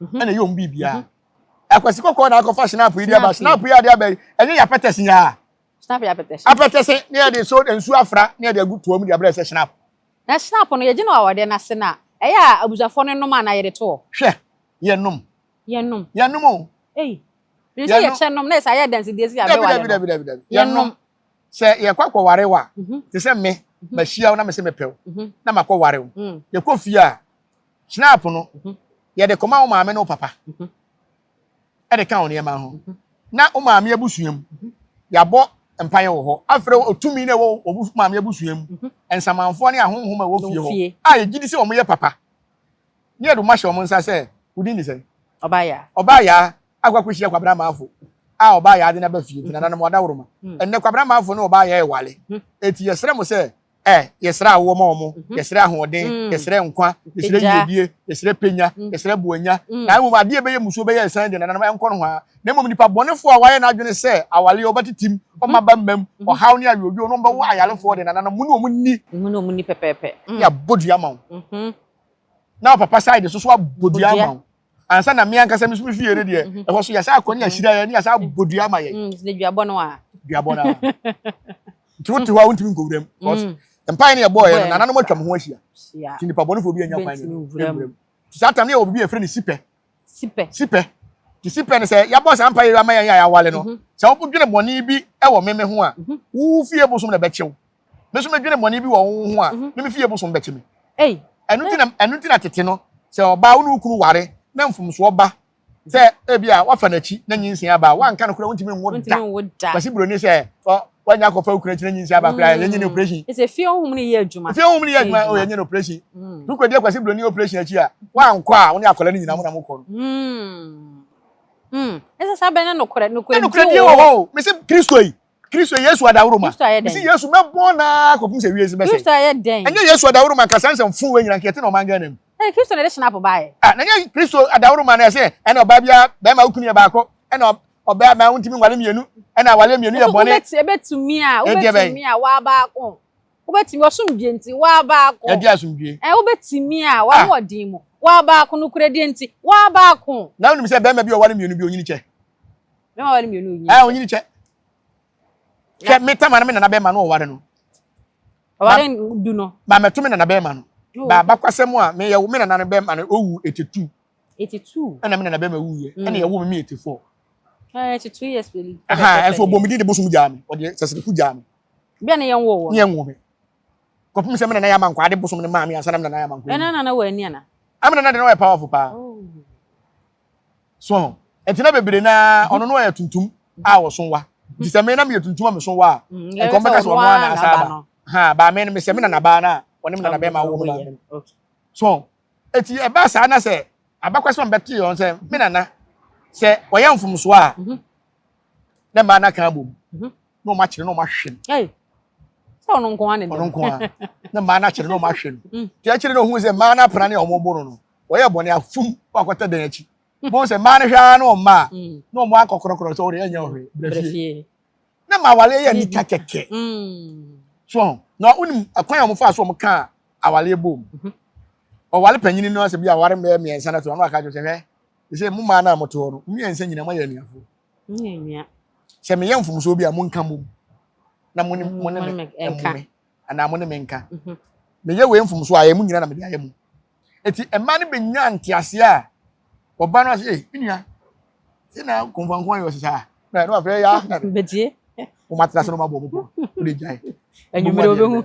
Ɛna ɛyɛ wɔn biribiara. Akwasi kɔkɔɔ na akɔfa snap yi de aba. Snap yi ade aba yi ɛnyɛ yɛ apɛtɛs nyaa. Snap yɛ apɛtɛse. Apɛtɛse ne yɛde so nsuo afra ne yɛde agu toa mu de abrɛ sɛ snap. Na snap no yɛgye no wɔ awadeɛ no ase no a, ɛyɛ a abusuafoɔ no nom anaa yɛde to hɔ? Hwɛ, yɛnom. Yɛnom. Yɛnom o. Ei, menim sɛ yɛkyɛ nom na yɛ sɛ ayɛ adansedie sɛ yɛabɛware no. Dabi, dabi, dabi, dabi. Yɛnom. Sɛ yɛkɔ akɔware wo a, te sɛ me, mahyia wo na mese mepɛ wo, na makɔware wo. Yɛkɔ fie a, snap no, yɛde kɔma wo maame ne wo papa. de ka wo nneɛma ho na wo maame abusua mu yɛabɔ mpaeɛ wɔ hɔ afrɛ otumi na ɛwɔ wo maame abusua mu nsamanfoɔ ne ahonhom a ɛwɔ fie hɔ a yɛgye di sɛ wɔn yɛ papa ne yɛde wɔn ahyɛ wɔn nsa sɛ wodin de sɛn ɔbaa ɔbaa yaa akɔ akɔhyia kwabena maafo a ɔbaa yaa de n'aba fie nti nananom ɔdaworo ma ɛnnɛ kwabena maafo ne ɔbaa yaa ɛwale eti yɛsrɛ mo sɛ Ɛ, yɛsrɛ awoɔ ma wɔn, mhm. yɛsrɛ ahoɔden, mm. yɛsrɛ nkwa, yɛsrɛ yiedie, yɛsrɛ penya, mm. yɛsrɛ boanya. Mm. Na mmom adeɛ bɛyɛ musuo bɛyɛ ɛsan deɛ nananom ɛnkɔ no ho ara. Na mmom nipa bɔnefoɔ a wayɛ n'adwene sɛ awaleɛ ɔbɛtetem, ɔma ba mmam, mm-hmm. ɔhaw ne awerɛdwuo no ɔmbɛwo ayarefoɔ deɛ nananom mo ne wɔn nni. Mo ne wɔn nni pɛpɛɛpɛ. Ne abɔ dua ma wo. Mm-hmm. Na papa side so so abɔ dua ma wo. ansa na me ankasa me so me fie no deɛ mhm. ɛhɔ so yɛsɛ akɔ ne yɛahyira yɛn ne yɛsɛ abɔ dua ama yɛn mm, ne duabɔ no a duabɔ no a nti wote hɔ a wontumi nkɔwura mu because mm. mpae ne yɛbɔɔ yɛ no nananom atwa mo ho ahyia nti nipa bɔnefoɔ bi anya kwan ne nwura mu nti saa tam ne yɛwɔ biribi yɛfrɛ no sipɛ sipɛ sipɛ nti sipɛ no sɛ yɛabɔ saa mpae ama yɛn a yɛawale no mhm. sɛ wodwene bɔne bi wɔ meme ho a mhm. wo fie bosom na ɛbɛkyew me nso medwene bɔne bi wɔ wo ho a mhm. me me fie bosom bɛkye me ɛno nti na ɛno nti na tete no sɛ ɔbaa wo ne wo kunu ware na mfomsoɔ ba sɛ ebi a wafa n'akyi na nyinsɛn aba a wanka no koraa wontumi nwo da kwasi buroni sɛ wanya akɔfa wo kunu akyi na nyinsɛn aba koraa yɛnyɛ ne operation ɛsɛ fie honhom no yɛ adwuma fie honhom no yɛ adwuma o yɛnyɛ ne operation wokɔdi akwasi buroni operation akyi a wankɔ a wo ne akwadaa no nyinaa mo na mokɔ no ɛsɛ saa bɛn na nokorɛ nokorɛdie wɔ hɔ o mese kristo yi Kristo Yesu adaworoma. Kristo ayɛ dɛn? Mesi Yesu mɛbɔ naa kɔpem sɛ wiase bɛsɛe. Kristo ayɛ dɛn? Ɛnyɛ Yesu adaworoma nka saa nsɛm fun wei nyina nka yɛte na ɔman Ghana mu. Ɛyɛ Kristo na ɛde hynapo baeɛ. Ah, na ɛnyɛ Kristo adaworoma na ɛsɛ ɛna ɔbaa biara bɛrima wo kunu yɛ baako ɛna ɔbaa bɛrima wontumi nwale mmienu ɛna awale mmienu yɛ bɔne. Ɛbɛtumi a wobɛtumi a waa baako wobɛtumi ɔsomdwie nti waa baako. Ɛdi asomdwie. Ɛ wobɛtumi a w'ahoɔden mu waa baako nokorɛdie nti waa baako. Na wonim sɛ bɛrima bi a ɔware mmienu bi onyini kyɛ. Bɛrima ware mmienu onyini. Ɛ onyini kyɛ. Hwɛ me tama no me nana bɛrima no ɔware no. Ɔware du no. Ba mɛto me nana bɛrima no. Oh. Ba abakwasɛm a meyɛ me nana no bɛrima no owu 82. 82. Ɛna me nana bɛrima wuiɛ. Ɛna yɛwo me me 84. 82 years pɛli. Aha ɛnso ɔbɔ me din de bosom gyaa me. Ɔde sɛsɛdeku gyaa me. Bia ne yɛn wo wɔ. Ne yɛn wo me. Kɔpem sɛ me nana yɛ ama nkwa ade bosom no maa me ansa na me nana yɛ ama nkwa. Ɛna nana wɔ ani ana? Ame nana de no ɔyɛ powerful paa. Oh. So ɛnti na bebree na ɔno no ɔyɛ tuntum a wɔso wa. Nti sɛ me na meyɛ tuntum a meso wa a, nka ɔmbɛka sɛ ɔno ara na asa aba. Ha, baa me no mesɛ me nana baa no a ɔne me nana bɛrima awo me maame no. So ɛti ɛbaa saa na sɛ abakwasɛm a bɛtee ɔn sɛ me nana sɛ ɔyɛ mfomsoɔ a na mmaa no aka abom na wɔn akyere na wɔn ahwe no. Sɛ ɔno nko ara ne Ɔno nko ara na mmaa no akyere na wɔn ahwe no. Nti akyire na ohun sɛ mmaa no apena ne a wɔn bo no no wɔyɛ bɔne afum. Wakɔtɛ dan akyi. Mo sɛ mmaa no hwɛ ara na wɔn mmaa mm. na wɔn akɔkorɔkorɔ sɛ wɔde ɛnyɛ ɔhwee brɛ fie. Na ma awaleɛ yɛ nika kɛkɛ. Mm. So na wonim ɛkwan a wɔn fa so wɔn kaa awaleɛ bom. Mhm. Ɔwale panyin no asɛ bi aware mmɛɛ mmiɛnsa na to ano aka kyerɛ sɛ hwɛ sɛ mo mmaa no a mote hɔ no mmiɛnsa nyinaa moayɛ anuafoɔ. Sɛ meyɛ mfomsoɔ bi a monka mmom na mo ne mo ne me mmome anaa mo ne me nka. Mhm. Meyɛ wei mfomsoɔ a ɛyɛ mo nyinaa na mede ayɛ mo. Eti mmaa no bɛnya nteaseɛ a ɔba no ase ee me nua sɛ na kɔnfanko ayɛ ɔsesa a na ɛno afei ya bɛtie wɔn atena ase na wɔn abɔ wɔn pɔ wɔde gyae enyimire obehu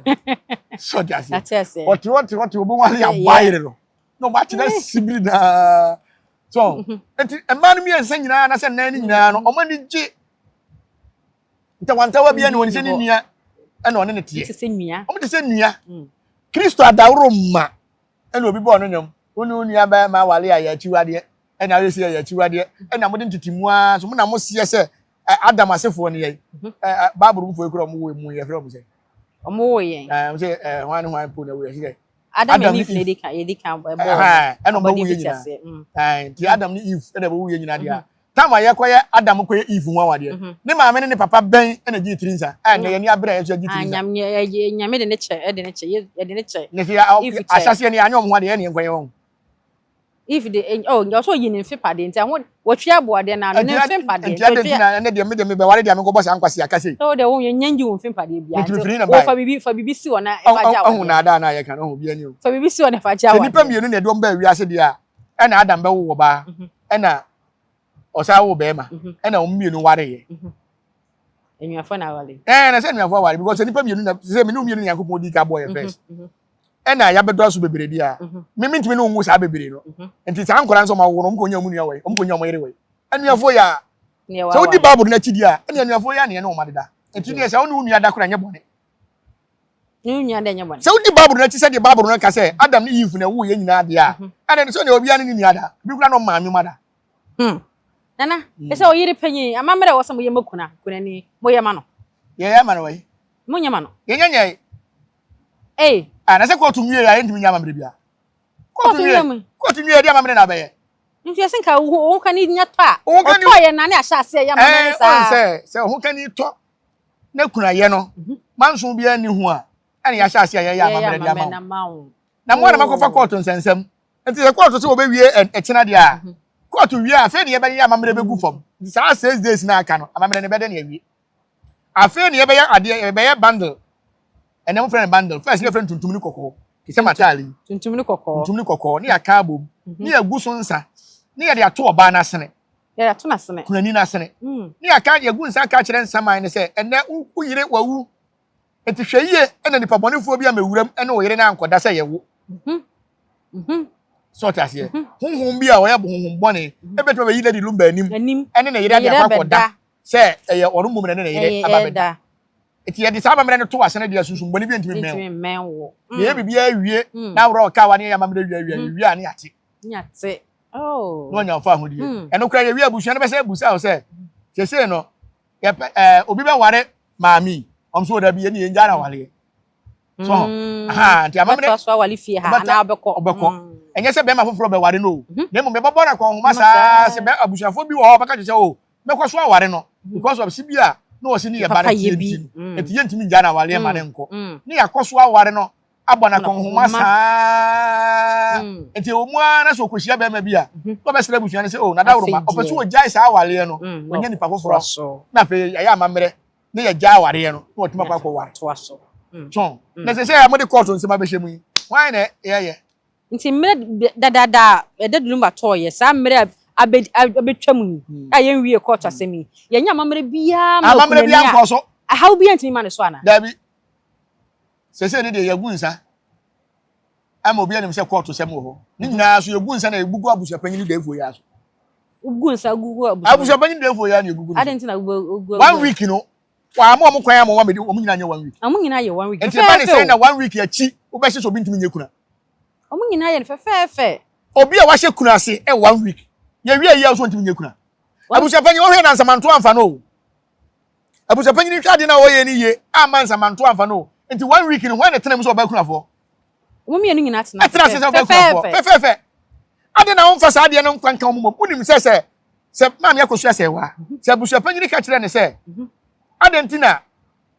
sɛ ɔte aseɛ ɔte ɔte ɔte obehu ase abɔ ayere no na wɔn akyerɛ sibiri naa so mhm. eti mmaa no mmiɛnsa nyinaa na sɛ nnan no nyinaa no wɔn ani gye ntawantawa bi ɛna wɔn sɛ ne nua ɛna ɔne ne teɛ wɔn te sɛ nua mm. Kristo adaworo ma ɛna obi bɔɔ no nnwom wo ne wo nua bɛrima awale a yɛ akyiwadeɛ ɛna ayɛ sɛ yɛ akyiwadeɛ ɛna mode ntete mu ara so mo na mo seɛ sɛ Adam asefoɔ no yɛn mhm. Bible mu foɔ ekura ɔmo wɔ mu yɛfrɛ ɔmo sɛ ɔmo wɔ yɛn ɛɛ sɛ ɛɛ hwan ne hwan po na wɔ yɛ sɛ Adam ne Eve na edi kan yɛdi kan ɛbɔ ɛna ɔmo bɛwu yɛ nyinaa mm. ɛɛ nti Adam ne Eve ɛna ɛbɛwu yɛ nyinaa deɛ mm-hmm. Tam a yɛkɔyɛ Adam kɔyɛ Eve ho awadeɛ. Mhm. Ne maame ne ne papa bɛn na gyee tiri nsa? A ɛnnɛ yɛn ani abere a yɛn nso yɛgye tiri ah, nsa. Nyame de ne kyɛ, ɛde ne kyɛ, yɛde ne kyɛ. Ne sɛ ahyɛseɛ no yɛanyɛ wɔn ho adeɛ, yɛne yɛnkɔyɛ wɔn. Eve de, eh, oh, ɔsɛ oyi ne mfe padeɛ nti aho wɔtwe aboadeɛ na ano ne mfe mpadeɛ. Nti adi nti na ɛnɛ deɛ me deɛ mebɛware deɛ menkɔbɔ saa nkwasi aka sei. Sɛ wo deɛ wo nyɛ ngye wo mfe mpadeɛ biara. Nti mefiri na bae. Fa bibi fa bibi si hɔ na ɛfa gya awadeɛ. Ɔho na adaa na yɛka no ɔho bi ani o. Fa bibi si hɔ na ɛfa gya awadeɛ. Sɛ nipa mmienu na ɛde wɔn baa wiase deɛ a ɛna Adam bɛwo wɔ baa. Mhm. Ɛna ɔsan wo bɛrima mhm. ɛna wɔn mmienu wareeɛ. Mhm. Enuafo na aware. Ɛɛ na sɛ enuafo aware because nipa mmienu na sɛ mene mmienu Nyankopɔn di ka bɔ yɛ mhm, first. Ɛna yabɛdɔ aso bebree bi a me mentumi ne nwu saa bebree no. Nti saa nkwadaa nso ɔmo awo no ɔmo kɔ nya ɔmo nua wɔ yi ɔmo kɔ nya ɔmo yere wɔ yi. Enuafo yɛ a sɛ wodi Bible n'akyi di a ɛna enuafo yɛ a na yɛne wɔn adeda. Nti deɛ sɛ wo ne wo nua da koraa nyɛ bɔne. Ne wo nua dɛ nyɛ bɔne. Sɛ wodi Bible no akyi sɛdeɛ Bible no ka sɛ Adam ne Eve na ɛwoo yɛn nyinaa deɛ a, mhm. ɛnna ne sɛ deɛ obiara ne ne nua da. Ebi koraa na ɔmaa nnwuma da. Hmm. Nana, hmm. ɛsɛ ɔyere panyin, amammerɛ wɔ sɛ moyɛ ma kuna, kunani, moyɛ ma no. Yɛyɛ ama no wɔ Monyɛ ma no. Yɛnyɛ nyɛ. Ee. Ah, na sɛ kóòtù nwie a yɛntumi nyɛ amammerɛ bia. Kóòtù nwie mu. Kóòtù nwie yɛde amammerɛ na abɛyɛ. Nti ɛsɛ nka wo ho kani nya tɔ a. Ɔtɔ yɛ na ne ahyɛ aseɛ yɛ amammerɛ saa. Ɛɛ sɛ sɛ ho kani tɔ ne kunayɛ no mhm. manso biara nni ho a ɛna yɛahyɛ ase a yɛyɛ amammerɛ de ama wo na mo a na makɔfa oh. kɔɔto nsɛnsɛm nti sɛ kɔɔto sɛ wɔbɛwie ɛkyena deɛ a mhm. kɔɔto wie a afei ne yɛbɛyɛ amammerɛ bɛgu fam nti saa 6 days na aka no amammerɛ no bɛdɛ ne awie afei ne yɛbɛyɛ adeɛ yɛbɛyɛ bundle ɛnɛ mo frɛ no bundle first ne yɛfrɛ no tuntum ne kɔkɔɔ te sɛ mataale yi tuntum ne kɔkɔɔ tuntum ne kɔkɔɔ ne yɛaka abom mhm. ne yɛgu so nsa ne yɛde ato ɔbaa no asene Yɛde ato n'asene. Kunani n'asene. Mm. Ne yɛaka yɛgu nsa aka kyerɛ nsaman no sɛ ɛnɛ wo yere wawu. Nti hwɛ yie ɛna nipa bɔnefoɔ bi amɛwuram ɛne wo yere no ankɔda sɛ yɛwo. Mhm. Mhm. Sɛ ɔte aseɛ. Mhm. Honhom bi a ɔyɛ honhom bɔne mhm. ɛbɛtumi abɛyi Lady Lumba anim ɛne ne yere ade akɔ akɔda sɛ ɛyɛ ɔno mmom na ne ne yere aba bɛda. Nti yɛde saa amammerɛ no to asene deɛ sunsum bɔne bi ntumi mmɛn wo. Yɛyɛ biribiara wie mm. na aworɔ ɔkawa ne yɛyɛ amammerɛ wie wie wie a ne yɛate. Yɛate. Oh. Na ɔnya ɔfa ahodie. Hmm. Ɛno koraa yɛwie abusua no bɛsɛ abusa wo sɛ sesei no yɛpɛ ɛɛ obi bɛware maame yi ɔm so ɔda bi yɛne yɛn gya na wareɛ. So hmm. aha nti amammerɛ. Ɔbɛtoa so awale fie ha anaa ɔbɛkɔ. Ɔbɛkɔ. Hmm. Ɛnyɛ sɛ bɛrima foforɔ bɛware no o. Mhm. Na mmom yɛbɛbɔ no akɔnhoma saa sɛ bɛ abusuafoɔ bi wɔ hɔ ɔbɛka kyerɛ sɛ o oh, mɛkɔ so aware no because of si bi a na ɔsi ne yɛ ba no tie nti no nti yɛntumi ngya no awareɛ ma ne nkɔ ne yɛakɔ so aware no abɔ no akɔnhoma saa mm. nti ɛwɔ mu ara na sɛ ɔkɔhyia bɛrima bi a mhm. na ɔbɛsrɛ abusua no sɛ o oh, nadaworoma ɔpɛ sɛ ɔgyae saa awareɛ no mm, ɔnya nipa foforɔ na afei yɛayɛ amammerɛ ne yɛgyae awareɛ no na ɔtumi akɔ akɔware mm. tɔn na sɛ sɛ mode kɔɔto nsɛm abɛhyɛ mu yi hwan na yɛyɛ Nti mmerɛ dadaada a ɛda Dunumba tɔɔeɛ, saa mmerɛ a abɛtwa mu yi, a yɛnwiee kɔɔto asɛm yi, yɛnyɛ amammerɛ biara ma Amammerɛ okunani biara a, nkɔɔ so. ɛhaw biara ntumi mma ne so anaa? Daabi. Seesei ne deɛ yɛagu nsa ama obiara nim sɛ kɔɔto sɛm wɔ hɔ. Ne nyinaa so yɛgu nsa na yɛbu gu abusuapanyin dɛɛfoɔ yi ara so. Wogu nsa gu gu abusuapanyin? Abusuapanyin dɛɛfoɔ yi ara na yɛgugu no so. Adɛn nti na wogu One week no, wɔama wɔn kwan ama wɔn abɛdi wɔn nyinaa nyɛ one week. Wɔn nyinaa yɛ one week. Nti ɛba ne sɛn na one week akyi wobɛhyɛ sɛ obi ntumi nyɛ kuna? Wɔn nyinaa yɛ no fɛfɛɛfɛ. Obi a wahyɛ kuna ase ɛ one week yɛwie yi a ɔso ntumi nyɛ kuna. Abusuapanyin wɔhwɛ na nsamanto amfa no o. Abusuapanyin hwɛ ade na ɔyɛ no yie amma nsamanto amfa no o. Nti one week no hwan na ɛtena mu sɛ ɔbaa kunafoɔ? Wɔn mmienu nyinaa tena ase fɛfɛɛfɛ. Fɛfɛɛfɛ. Adɛn na womfa saa adeɛ no nkwa nka wɔn mmom? Wonim sɛ sɛ sɛ maame akosua sɛ wa sɛ abusuapanyin ka kyerɛ ne sɛ adɛn nti na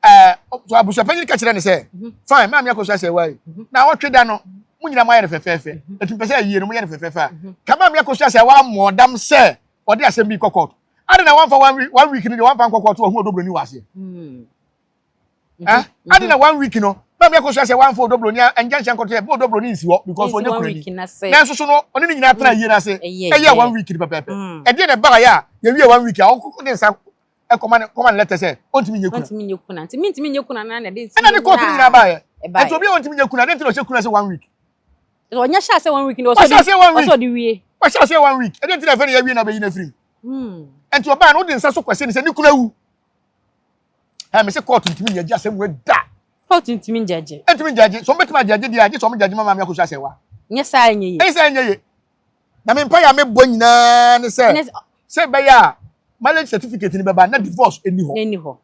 ɛɛ abusuapanyin ka kyerɛ ne sɛ fine maame akosua sɛ wa yi na ɔtwe da no mo nyinaa mo ayɛ no fɛfɛɛfɛ eti mpɛ sɛ ayie no mo yɛ no fɛfɛɛfɛ a ka maame akosua sɛ wa mmɔ dam sɛ ɔde asɛm bi kɔ court adɛn na wamfa one week one week no deɛ wamfa nkɔ court wɔn ho odobroni wɔ aseɛ. Eh? Adi na one week no. Maame akosua sɛ wamfa odobroni nkyɛnkyɛn nkɔto yɛ bɛ odobroni nsi hɔ because ɔnyɛ kurani. Nanso so no ɔne ne nyinaa tena yie n'ase. Ɛyɛ one week no pɛpɛɛpɛ. Ɛdeɛ na ɛbaa yɛ a yɛwie one week a ɔkɔ ne nsa ɛkɔma ne kɔma ne lɛtɛ sɛ ɔntumi nyɛ kuna. Ɔntumi nyɛ kuna nti mintumi nyɛ kuna na na ɛde nsi. Ɛna ne kɔɔto no nyinaa baa yɛ. Ɛnti obi a ɔntumi nyɛ kuna de nti na ɔhyɛ kuna sɛ one week. Ɔnyɛ hyɛ ase one week na ɔsɔ ɔde wie. Ɔhyɛ ase one week ɛdeɛ nti na ɛfɛ ne yɛ wie na ɔbɛyi n'afiri mu. Ɛnti ɔbaa no wode nsa so kwasi ne sɛ ne kuna wu. Ɛ mese court ntumi nyɛ asɛm wei da. Court ntumi ngyagye. Ntumi ngyagye. So wɔbɛtumi agyagye deɛ a gye sɛ wɔn gyagye ma maame akosua sɛ wa. Nyɛ saa ɛnyɛ yie. Ɛnyɛ saa ɛnyɛ yie. Na me mpaeɛ a mebɔ nyinaa ne sɛ sɛ ɛbɛyɛ a marriage certificate ni bɛba na divorce ɛni hɔ. Ɛni hɔ.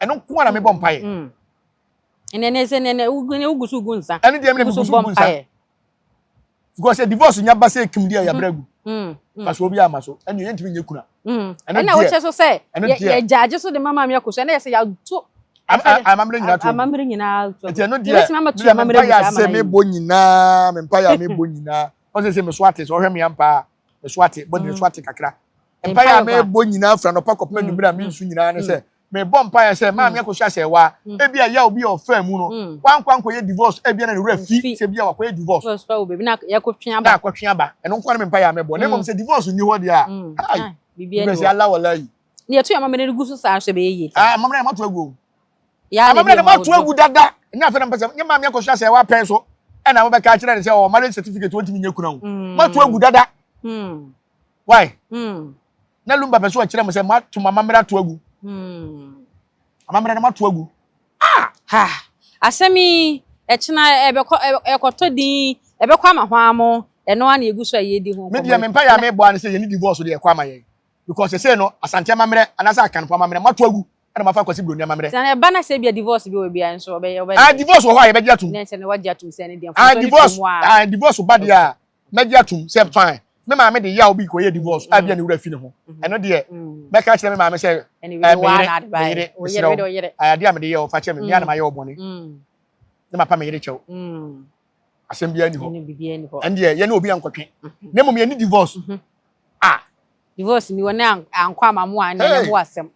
Ɛno nko ara na mebɔ mpaeɛ. Mm. Ɛnɛ ɛnɛ sɛ ɛnɛ wogu so gu nsa. Ɛno deɛ mene megu so gu nsa. Because sɛ divorce nya ba sɛ ekim deɛ yɛabrɛ agu. Fasoɔ bi ama so ɛnna yɛntumi nyɛ kuna. Ɛna wokyɛ so sɛ yɛgyaagye so de ma maame akɔ so ɛna yɛ sɛ yɛato amammerɛ nyinaa to amammerɛ nyinaa to nti ɛno deɛ medeɛ me mpaeɛ a sɛ mebɔ nyinaa me mpaeɛ a mebɔ nyinaa ɔsɛ sɛ meso ate sɛ ɔhwɛ me ampa a meso ate bɔde ne so ate kakra mpaeɛ a mebɔ nyinaa fira nɔpa kɔpem anwummerɛ a mensu nyinaa ne sɛ mebɔ mpaeɛ sɛ maame akosua sɛ wa mm. ebi a yaw bi a ɔfaa mu no mm. wankɔ ankɔyɛ divorce ebi a na ne werɛ fi sɛ bi a wakɔyɛ divorce na akɔtwe aba ɛno nko ara me mpaeɛ a mebɔ na mmom mm. sɛ divorce nni hɔ deɛ a ai biribi sɛ ala wala yi ne yɛto yɛ amammerɛ no gu so saa nso ɛbɛyɛ yie ah amammerɛ no mato agu o amammerɛ no mato agu dada nyɛ afei na mpɛ sɛ nyɛ maame akosua sɛ wapɛn so ɛna wobɛka akyerɛ ne sɛ ɔwɔ marriage certificate wɔntumi nyɛ kuna o mato agu dada Why? Mm. Na Lumba pɛ so ɔkyerɛ mo sɛ moato mo amammerɛ ato agu. Mm. Amammerɛ no moato agu. Ah! Ha! Asɛm yi, ɛkyena ɛbɛkɔ ɛkɔtɔ din, ɛbɛkɔ ama hɔ amo, ɛno ara na yɛgu so a yɛredi ho nkɔmmɔ. Me deɛ me mpaeɛ a mebɔ ara ne sɛ yɛne divorce deɛ ɛkɔ ama yɛn. Because sɛsei no Asante amammerɛ anaasɛ Akanfo amammerɛ moato agu ɛna moafa Kwasi Broni amammerɛ. Sɛ ɛba na sɛ ebia divorce bi wɔ bia nso ɔbɛyɛ ɔbɛyɛ. Ah divorce wɔ hɔ a yɛbɛgye atum. Ne sɛ ne wagye atum sɛ ne deɛ mfomso ne firi mu a. Ah divorce ba deɛ a mɛgye atum sɛ fine me maame de yaw bi kɔyɛ divorce a bia ne wura fi ne ho ɛno deɛ mɛka kyerɛ me maame sɛ me yere me yere mesrɛ wo adeɛ a mede yɛ wo fa kyɛ me mea na mayɛ wo bɔne ne mapa me yere kyɛw asɛm biara ni hɔ ɛno deɛ yɛne obi ankɔtwe na mmom yɛne divorce ah divorce ni wɔ ne ankɔ ama mo a ɛne mo asɛm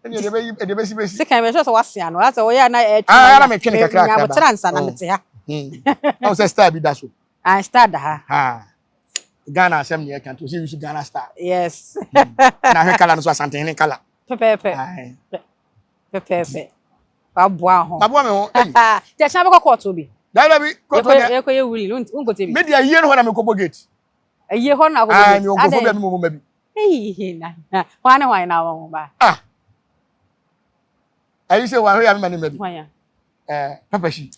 ɛne ɛde bɛyi ɛde bɛsi bɛsi sekan bɛ sɛ sɛ wase ano asɛ wɔyɛ ana ɛtwe ah na metwe ne kakra kakra ba nsa na mete ha ɔn sɛ star bi da so Ah, star da ha. Ha. Ghana asɛm ne yɛka nti ɔsɛ use Ghana star. Yes. Hmm. Na ahwɛ kala no so Asantehene kala. Pɛpɛɛpɛ. Pɛpɛɛpɛ. Waboa ho. Waboa me ho. Nti ɛkyɛn bɛkɔ kɔɔto bi. Dabi dabi kɔɔto deɛ. Yɛkɔ yɛ wuli nkote bi. Me deɛ ayie no hɔ na mekɔbɔ gate. Ayie hɔ na akɔbɔ gate. Ah, mi wɔ nkurɔfoɔ bi a mi mɔ mɔ bi. Eyi na na hwan ne hwan na wɔn ba. Ah. Ayi sɛ wɔn ahwɛ yɛ amema ne mma bi. Hwan ya. Ɛɛ papa si.